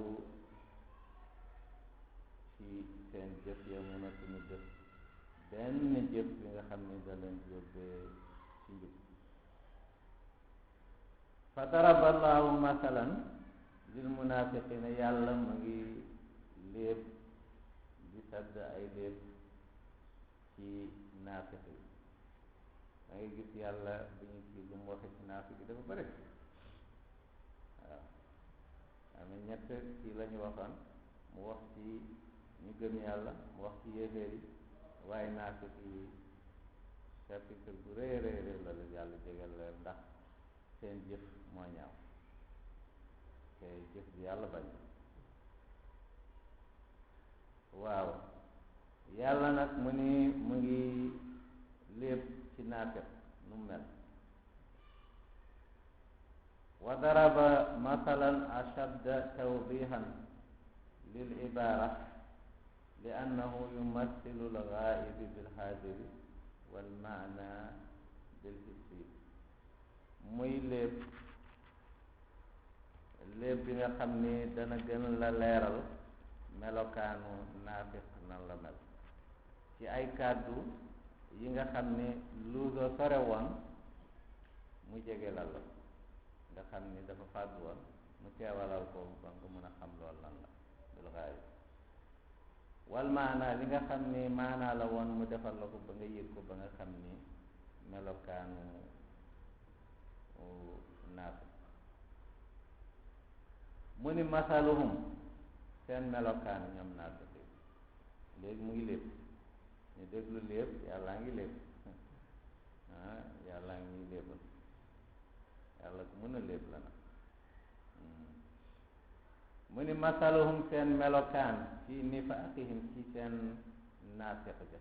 ci seen jëf ya mënatuñu def benn jëf bi nga xam ni da leen yóbbee ci njub. fa daraba allahu masalan lil munafiqina yàlla mu ngi léeb di sadd ay léeb ci naafiq yi. da ngay gis yàlla bi ñu ci lu mu waxe ci naafiq yi dafa bëri. waaw am na ñett kii la ñu waxoon mu wax ci ñu gëm yàlla mu wax ci yéeféer yi waaye naafiq yi chapitre bu rëy rëy rëy la la yàlla jégal leen ndax seen jëf moo ñaaw te jëf bi yàlla bañ. waaw yàlla nag mu ni mu ngi léeb ci naafiq nu mel. wa daraba mathalan ashadda tawdihan lil ibara li annahu yumathilu al ghaibi bil hadiri wal maana bil hissi. muy léeb bi nga xam ni dana gën la leeral melokaanu naafiq nan la mel ci ay kàddu yi nga xam ni lu do sore woon mu jege la nga xam ni dafa fàddu woon mu teewalal ko ba nga mën a xam loolu lan la bil ghaib. wal maana li nga xam ni maanaa la woon mu defal la ko ba nga yëg ko ba nga xam ni melokaanu naafiq. mu ni masaluhum seen melokaan ñoom naafiq yi. léegi mu ngi lépp ñu déglu lépp yàllaa ngi lépp yàllaa ngi léppal yàlla ku mën a lépp la nag. mu ni masaluhum seen melokaan fi nifaaqihim ci seen naafiq ja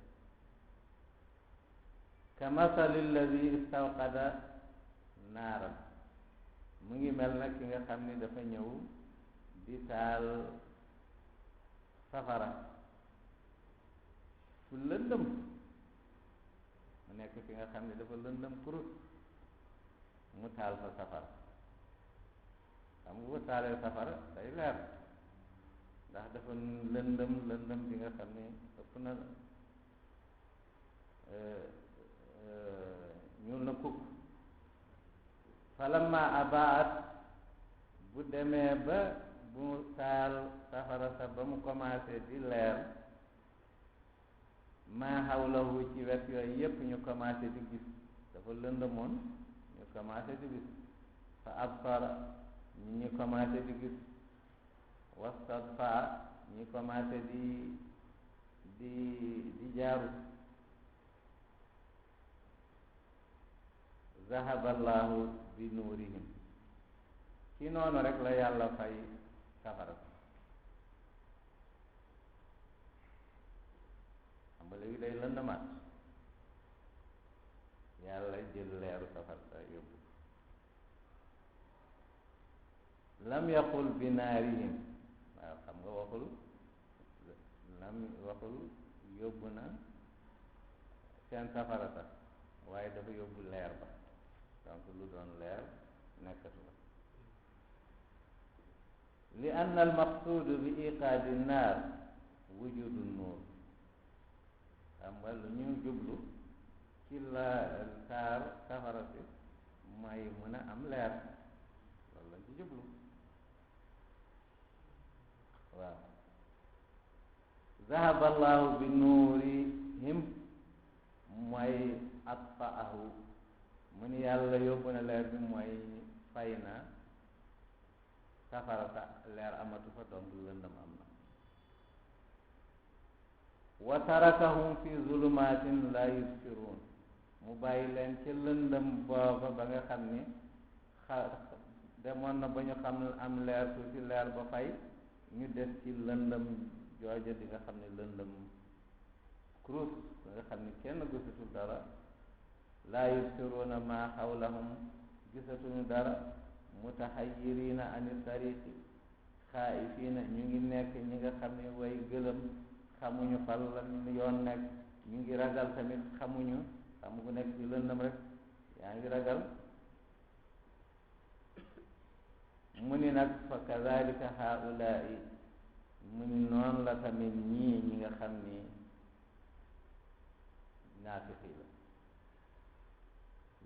ka masali lladi istawqada naaran mu ngi mel nag ki nga xam ni dafa ñëw di taal safara fu lëndëm. mu nekk fi nga xam ni dafa lëndëm kurut mu taal fa safara. xam nga bu taalee safara day leer ndax dafa lëndëm bi nga xam ni ëpp na ñuul na kukk. falamma abaat bu demee ba bu taal safara sa ba mu commencé di leer maa hawlahu ci wet yooyu yépp ñu commencé di gis dafa lëndëmoon ñu commencé di gis fa absara ñi commencé di gis wastadfa ñi commencé di jaaru. zahaba allahu bi nuurihim ci noonu rek la yàlla fay safara xam nga léegi day lëndamaat yàlla jël leeru safar sa yóbbu. lam yaqul bi naarihim waaw xam nga waxul yóbbu na seen safara sax waaye dafa yóbbu leer ba donc lu doon leer nekkatu la. li anna al maqsuudu bi iqaadi naar wujudu nuur xam nga lu ñu jublu ci la taar safara si mooy mën a am leer loolu lañ ci jublu waaw. zahaba allahu bi nuurihim mooy atfaahu mu ni yàlla yóbbu na leer bi mooy fay na safara sa leer amatu fa donc lëndëm am na. wa tarakahum fi zulumatin la yubsiruun mu bàyyi leen ci lëndëm booba ba nga xam ni demoon na ba ñu xam am leer tuuti leer ba fay ñu des ci lëndëm jooja di nga xam ne lëndëm kurus ba nga xam ni kenn gisatul dara. laa yubsiruuna maa xawlahum gisatuñu dara. mutaxayyiriina ani tariqi xaa'ifiina ñu ngi nekk ñi nga xam ne way gëlëm xamuñu fal la yoon nekk ñu ngi ragal tamit xamuñu xam ku nekk ci lëndëm rek yaa ngi ragal. mu ni nag fa kazalika haulaai mu ni noonu la tamit ñii ñi nga xam ni naafiqi la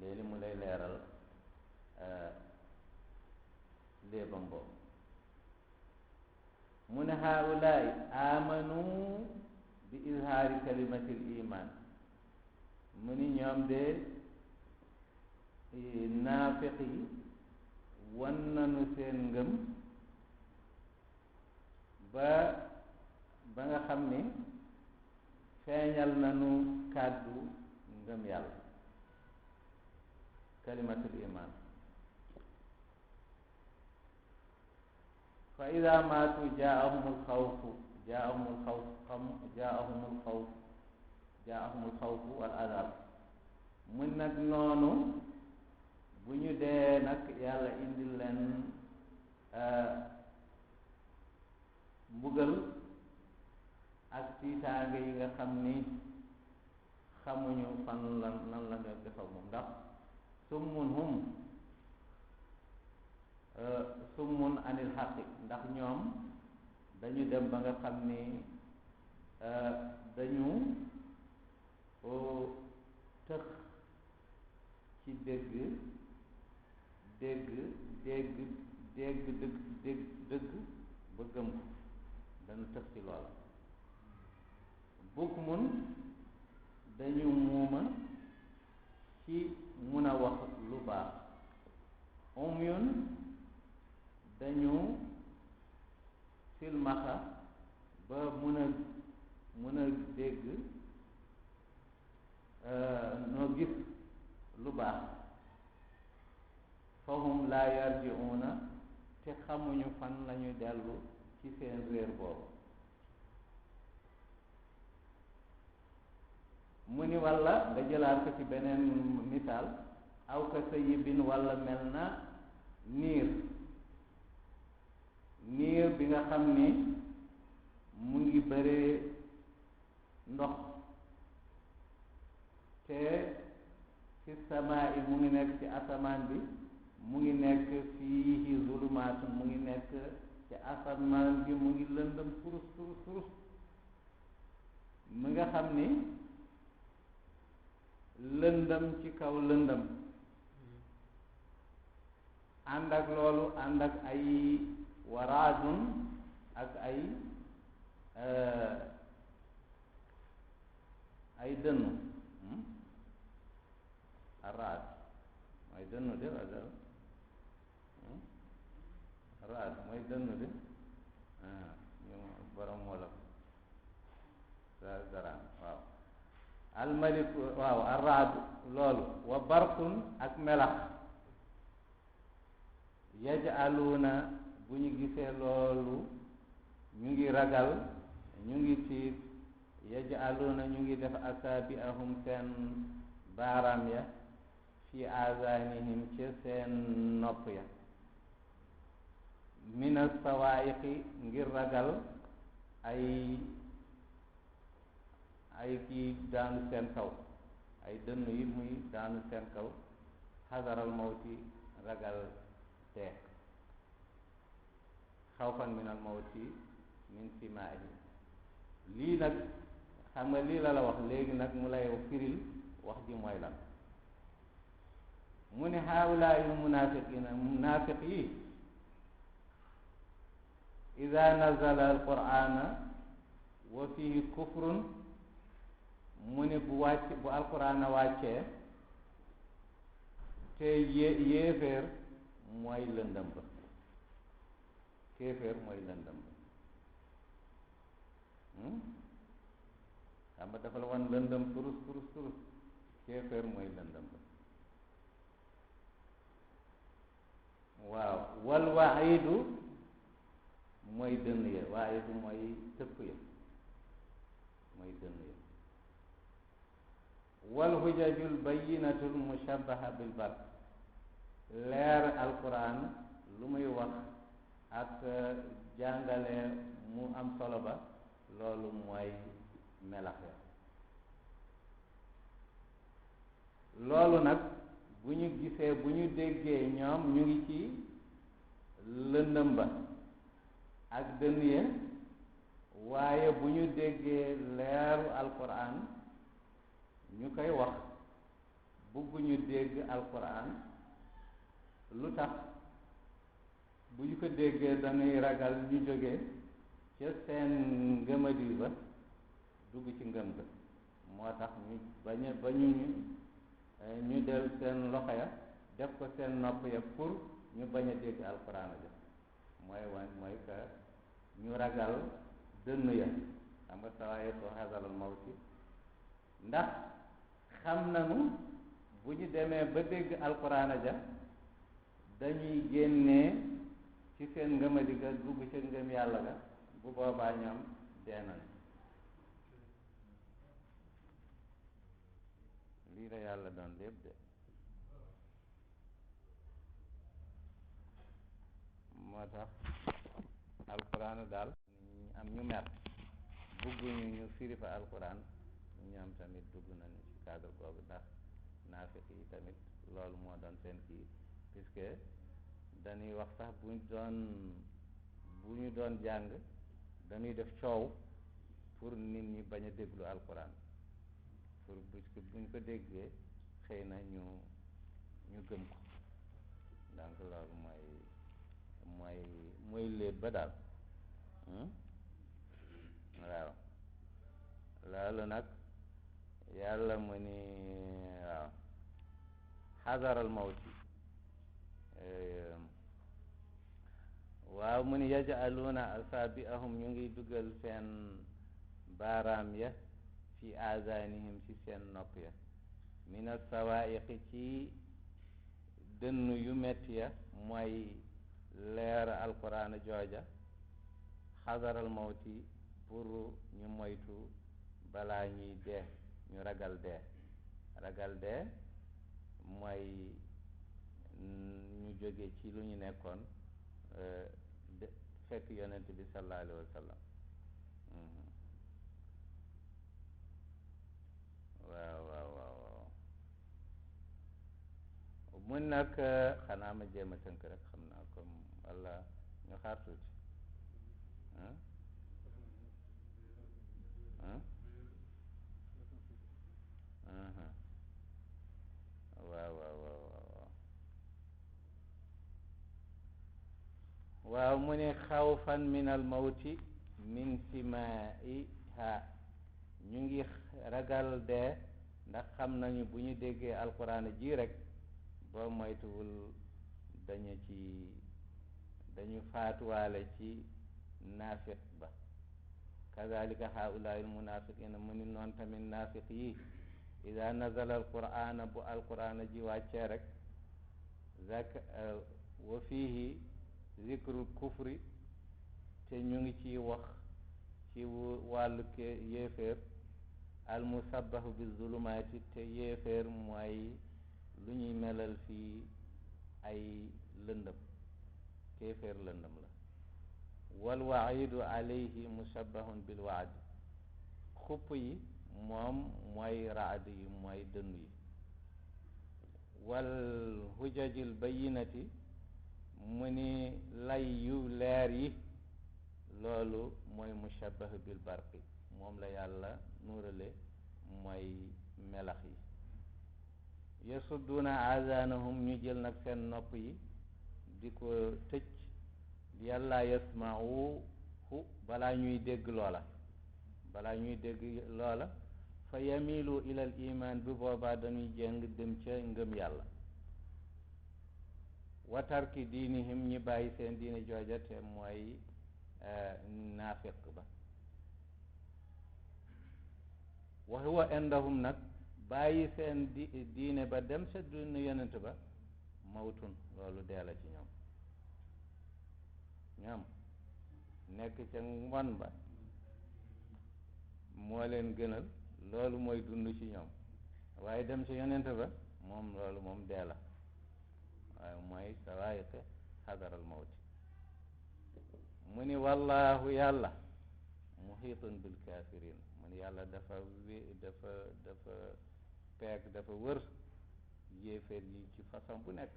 léegi mu lay leeral léebam boobu mu ne haulaai amanu bi izhaari kalimatil iman mu ni ñoom de naafiq yi wan nañu seen ngëm ba nga xam ni feeñal nañu kàddu ngëm yàlla kalimatul iman. fa ida maatu jaahumul xawfu wal adab mun nag noonu bu ñu dee nag yàlla indil leen mbugal ak tiitaange yi nga xam ni xamuñu fan lan la nga defaw moom ndax summun anil xaqi ndax ñoom dañu dem ba nga xam ni dañu tëx ci dégg dëgg ba gëm ko dañu tëx ci loola. bukmun dañu muuma ci mun a wax lu baax. umyun dañu silmaxa ba mun a dégg noo gis lu baax. fahum laa yarji'una te xamuñu fan lañu dellu ci seen réer boobu. mu ni walla nga jëlaat ko ci beneen misaal aw ka sayyibin walla mel na niir bi nga xam ni mu ngi bëree ndox te ci samaa yi mu ngi nekk ci asamaan bi mu ngi nekk fiihi zulumaatun mu ngi nekk ci asamaan bi mu ngi lëndëm furus mi nga xam ni lëndëm ci kaw lëndëm ànd ak loolu ànd ak ay waraadun ak ay dënnu araad mooy dënnu de wala araad mooy dënnu de ñu borom wolof sa garaan waaw almalik waaw araad loolu wa barqun ak melax yajaluuna bu ñu gisee loolu ñu ngi ragal ñu ngi tiit yaj'aluuna ñu ngi def asaabi'ahum seen baaraam ya fi aazaanihim ca seen nopp ya min as-sawaa'iqi ngir ragal ay kii daanu seen kaw ay dënn yi muy daanu seen kaw xadaral mawti ragal dee xawfan min al mawti min simaahi lii nag xam nga lii la wax léegi nag mu lay firil wax ji mooy lan mu ne haulaa'il munaafiqiina munaafiq yi ida nazala al qur'ana wa fihi kufrun mu ne bu alqur'ana wàccee te yéeféer mooy lëndëm ba kéeféer mooy lëndëm ba xam nga dafa la wan lëndëm turus kéeféer mooy lëndëm ba waaw wal wa'idu mooy dënn ya wa'idu mooy tëpp ya mooy dënn ya wal hujajul bayyinatul mushabbaha bil barq leer alquran lu muy wax ak jàngale mu am solo ba loolu mooy melax ya loolu nag bu ñu gisee bu ñu déggee ñoom ñu ngi ci lëndëm ba ak dënn ya waaye bu ñu déggee leeru alquran ñu koy wax bëgguñu dégg alquran lu tax bu ñu ko déggee dañuy ragal ñu jógee ca seen ngëmadi ba dugg ci ngëm ga moo tax ñu ñu del seen loxo ya def ko seen nopp ya pour ñu bañ a dégg alquran ja mooy que ñu ragal dënn ya xam nga sawaaye soo xasalal mawti ndax xam nañu bu ñu demee ba dégg alquran ja dañuy génnee ci seen ngëmadi ga dugg ca ngëm yàlla ga bu boobaa ñoom dee nañu lii la yàlla doon lépp de moo tax alquran daal am ñu mer bugguñu ñu firi fa alquran ñoom tamit dugg nañu ci cadre boobu ndax naafiq yi tamit loolu moo doon seen kii puisque dañuy wax sax bu ñu doon jàng dañuy def coow pour nit ñi bañ a déglu alquran pour buñ ko déggee xëy na ñu gëm ko donc loolu mooy léeb ba daal waaw loolu nag yàlla mu ni waaw xadaral mawti waaw mu ni yaj'aluuna asaabi'ahum ñu ngi dugal seen baaraam ya fi aazaanihim ci seen nopp ya min as-sawaa'iqi ci dënn yu metti ya mooy leer alquran jooja xadaral mawti pour ñu moytu balaa ñuy dee ñu ragal dee mooy ñu jóge ci lu ñu nekkoon fekk yonent bi sallallahu alayhi wa sallam waaw mun nag xanaa ma jéem a tënk rek xam naa comme walla ñu xaar tuuti waaw mu ne xawfan min al mawti min simaiha ñu ngi ragal dee ndax xam nañu bu ñu déggee alquran ji rek boo moytuwul dañu faatuwaale ci naafiq ba kazalika haulaai almunafiqina mu ni noon tamit naafiq yi ida nazala alqur'ana bu alqur'ana ji wàccee rek wa fihi zikrul kufri te ñu ngi ci wax ci wàllu yéeféer al musabbahu bi zulumaati te yéeféer mooy lu ñuy melal fii ay lëndëm kéeféer lëndëm la wal waidu alayhi mushabbahun bil waad xupp yi moom mooy raad yi mooy dënnu yi wal hujajil bayinati mu ni lay yu leer yi loolu mooy mushabbah bil barqi moom la yàlla nuurale mooy melax yi yasudduna azanahum ñu jël nag seen nopp yi di ko tëj yàlla yasmauhu balaa ñuy dégg loola fa yamilu ilal iman bi boobaa dañuy jéng dem ca ngëm yàlla wa tarki diinihim ñi bàyyi seen diine jooja te mooy naafiq ba wa huwa indahum nag bàyyi seen diine ba dem sa duna yonent ba mawtun loolu dee la ci ñoom nekk ca mbon ba moo leen gënal loolu mooy dund ci ñoom waaye dem ci yonent ba moom loolu moom dee la waaye mooy sawaayiqe xadaral mawti mu ni wallahu yàlla muhiitun bil kafirin mu ni yàlla dafa peeg dafa wër yéeféer yi ci façon bu nekk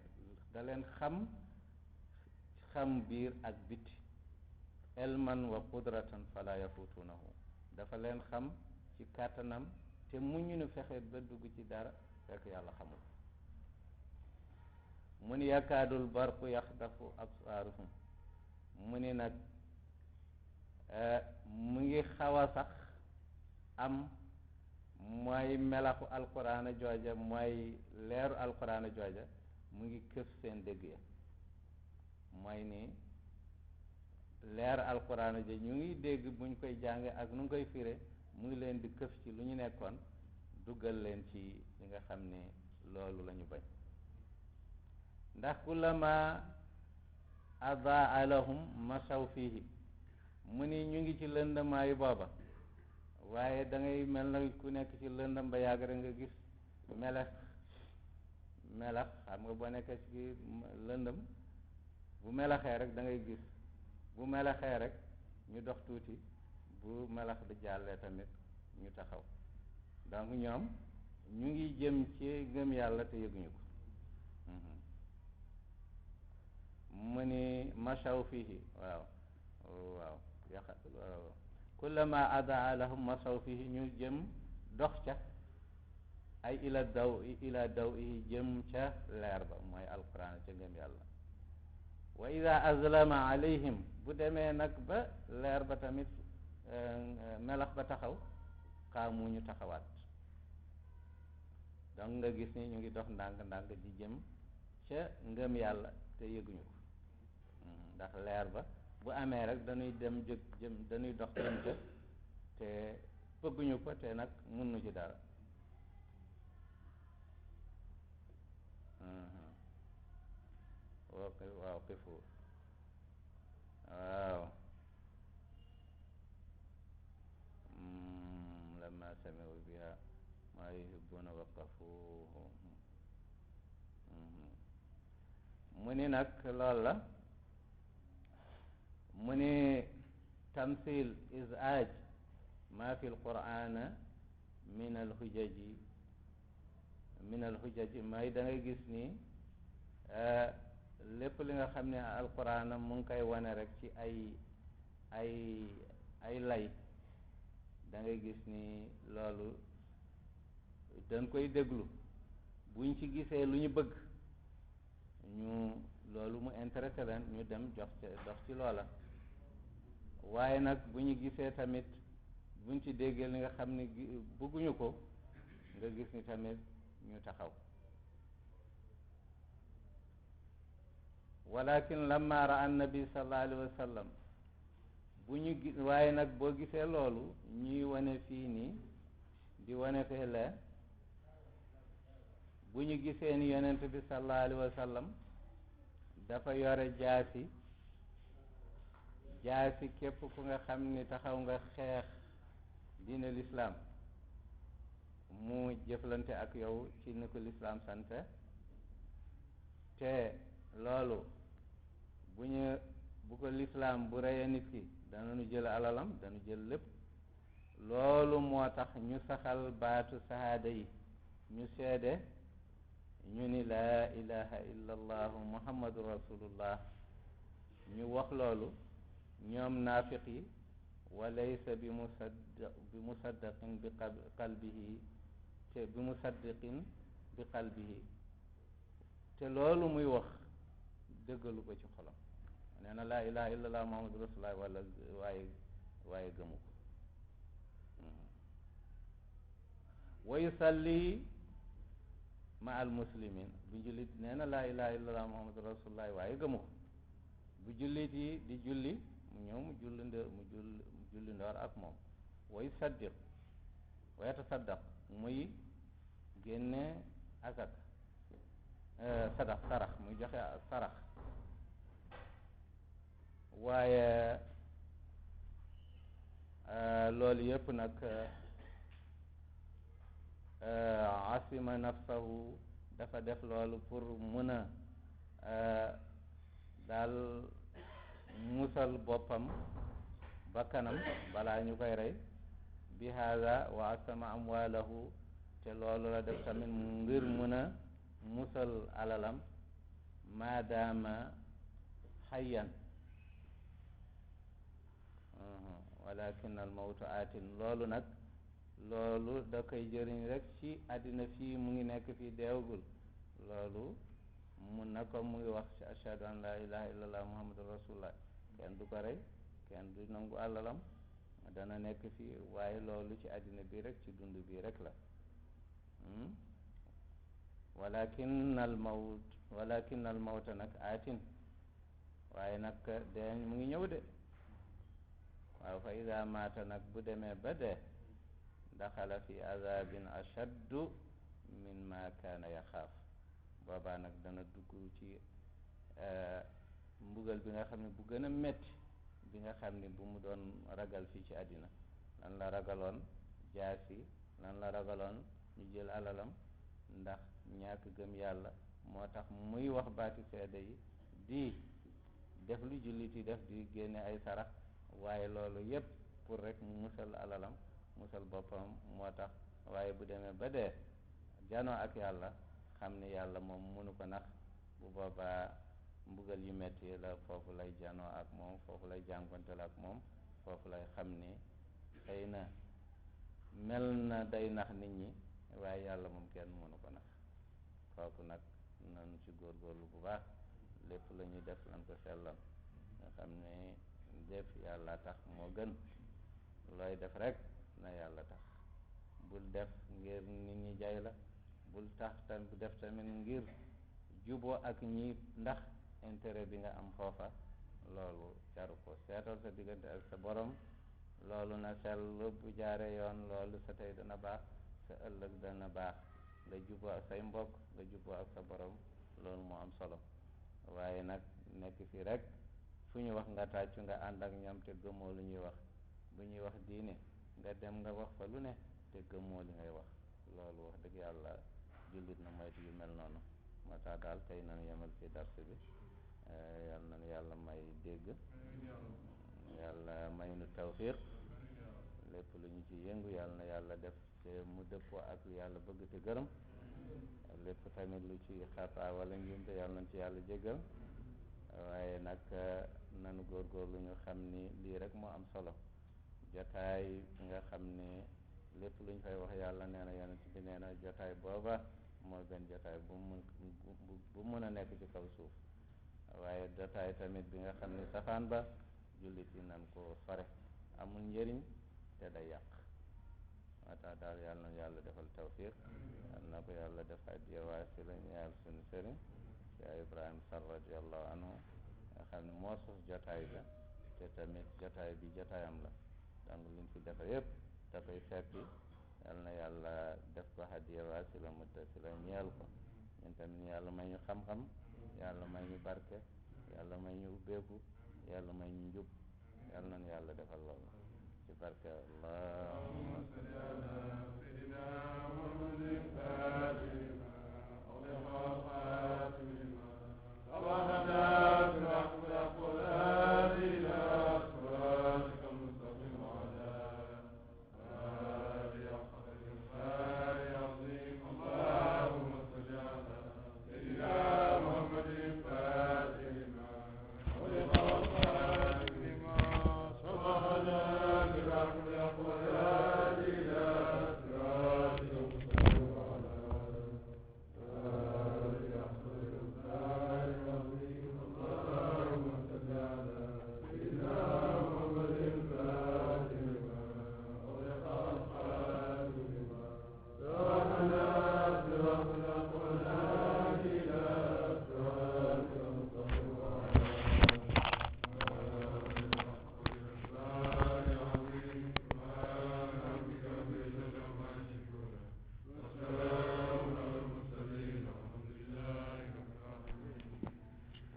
da leen xam biir ak biti elman wa qudratan fala yafutunahu dafa leen xam ci kàttanam te muñu nu fexe ba dugg ci dara fekk yàlla xamul mu ni yakaadul barqu yaxdafu absaaruhum mu ni nag mu ngi xaw a sax am mooy melaxu alquraana jooja mooy leeru alquraana jooja mu ngi këf seen dégg ya mooy ni leer alquraana ja ñu ngi dégg buñ koy jànge ak nu ngi koy fire mu ngi leen di këf ci lu ñu nekkoon duggal leen ci li nga xam ne loolu la ñu bañ ndax kullama adaa lahum masaw fihi mu ni ñu ngi ci lëndamaayu booba waaye da ngay mel na ku nekk ci lëndam ba yàgg rek nga gis melax xam nga boo nekkee ci lëndam bu melaxee rek da ngay gis bu melaxee rek ñu dox tuuti bu melax di jàllee tamit ñu taxaw donc ñoom ñu ngi jëm ci gëm yàlla te yëguñu ko mu ni masaw fihi waaw kullama adaa lahum masaw fihi ñu jëm dox ca ay ila daw i jëm ca leer ba mooy alquran ca ngëm yàlla wa ida azlama alayhim bu demee nag ba leer ba tamit melax ba taxaw xaamu ñu taxawaat donc nga gis ni ñu ngi dox ndànk di jëm ca ngëm yàlla te yëguñu ko ndax leer ba bu amee rek dañuy dem jëm dañuy dox jëm ca te bëgguñu ko te nag mun nu ci dara waaw xifu waaw lamma sami'u biha ma yuhibbuna waqafuhu mu ni nag loolu la mu ni tamsil izaj ma fi alqur'ana min alhujaji may da ngay gis ni lépp li nga xam ne alqur'ana mu ngi koy wane rek ci ay lay da ngay gis ni loolu dañ koy déglu buñ ci gisee lu ñu bëgg ñu loolu mu intéressé leen ñu dem dox ci loola waaye nag bu ñu gisee tamit buñ ci déggee li nga xam ne bëgguñu ko nga gis ni tamit ñu taxaw walakin lamma ra annabi sallallahu alayhi wa sallam bu ñu gis waaye nag boo gisee loolu ñuy wane fii nii di wane fee lee bu ñu gisee ni yonent bi sallallahu alayhi wa sallam dafa yore jaasi képp ku nga xam ni taxaw nga xeex diine lislaam mu jëflante ak yow ci ni ko lislaam sante te loolu bu ko lislaam bu reyee nit ki danañu jël alalam danu jël lépp loolu moo tax ñu saxal baatu sahaada yi ñu seede ñu ni laa ilaha illa allahu muhammadu rasulullah ñu wax loolu ñoom naafiq yi wa laysa bi musaddaqin bi qalbihi te bi musaddiqin bi qalbihi te loolu muy wax dëggalu ko ci xolam nee na laa ilaha illallah muhammadu rasulullah wala waaye gëmu ko wa yusalli ma al muslimin bu jullit nee na laa ilaha illallah muhammadu rasulullah waaye gëmu ko bu jullit yi di julli mu ñëw mu julli ndoor ak moom wa yusaddiq wa yatasaddaq muy génne azak sarax muy joxe sarax waaye loolu yëpp nag asima nafsahu dafa def loolu pour mën a daal musal boppam bakkanam balaa ñu koy rey bi hada wa asama amwalahu te loolu la def tamit ngir mën a musal alalam maadaama xayyan walakin al mawtu aatin loolu nag loolu da koy jëriñ rek ci àddina fii mu ngi nekk fii deewagul loolu mun na ko mu ngi wax ci ashhadu an la ilaha illallah muhammadu rasulullah kenn du ko rey kenn du nangu alalam dana nekk fii waaye loolu ci àddina bi rek ci dund bi rek la walakin al mawta nag aatin waaye nag dee mu ngi ñëw de waaw fa ida maata nag bu demee ba dee daxala fi azabin ashaddu min ma kaana yaxaaf boobaa nag dana dugg ci mbugal bi nga xam ne bu gën a metti bi nga xam ne bu mu doon ragal fii ci àddina lan la ragaloon jaasi lan la ragaloon ñu jël alalam ndax ñàkk gëm yàlla moo tax muy wax baati seede yi di def lu jullit yi def di génne ay sarax waaye loolu yépp pour rek mu musal alalam musal boppam moo tax waaye bu demee ba dee janoo ak yàlla xam ni yàlla moom mënu ko nax bu boobaa mbugal yu metti la foofu lay janoo ak moom foofu lay jànkonteel ak moom foofu lay xam ni xëy na mel na day nax nit ñi waaye yàlla moom kenn mënu ko nax kooku nag nañu ci góorgóorlu bu baax lépp la ñuy def lan ko sellal nga xam ne def yàlla tax moo gën looy def rek na yàlla tax bul def ngir nit ñi jay la bul tax tam def tamit ngir juboo ak ñi ndax intérêt bi nga am foofa loolu jaru ko seetal sa diggante ak sa borom loolu na sell bu jaare yoon loolu sa tey dana baax sa ëllëg dana baax nga juboo ak say mbokk nga juboo ak sa borom loolu moo am solo waaye nag nekk fii rek fu ñu wax nga tàccu nga ànd ak ñoom te gëmoo lu ñuy wax bu ñuy wax diine nga dem nga wax fa lu ne te gëmoo li ngay wax loolu wax dëgg yàlla jullit na moytu yu mel noonu moo tax daal tey nañu yemal ci dars bi yal na yàlla may dégg yàlla may nu tawfiq lépp lu ñu ci yëngu yàlla na yàlla def te mu dëppoo ak lu yàlla bëgg te gërëm lépp tamit lu ci xataa wala njuumte yàlla nañ ci yàlla jéggal waaye nag nanu góorgóorlu ñu xam ni lii rek moo am solo jotaay nga xam ni lépp lu ñu fay wax yàlla nee na yonent bi nee na jotaay booba moo gën jotaay bu mën a nekk ci kaw suuf waaye jotaay tamit bi nga xam ni safaan ba jullit yi nan ko sore amul njëriñ te day yàq moo tax daal yàlla na yàlla defal tawfiq yàlla na ko yàlla def hadiya waasila ñeel suñu sëriñ Cheikh Ibrahima Sarr radiallahu anhu nga xam ne moo sos jotaay ba te tamit jotaay bi jotaayam la donc liñ fi defe yëpp dafay fekki yàlla na yàlla def ko hadiya waasila muttasila ñeel ko ñun tamit yàlla may ñu xam-xam yàlla may ñu barke yàlla may ñu ubbeeku yàlla may ñu njub yàlla nañu yàlla defal loolu ci barke allahumma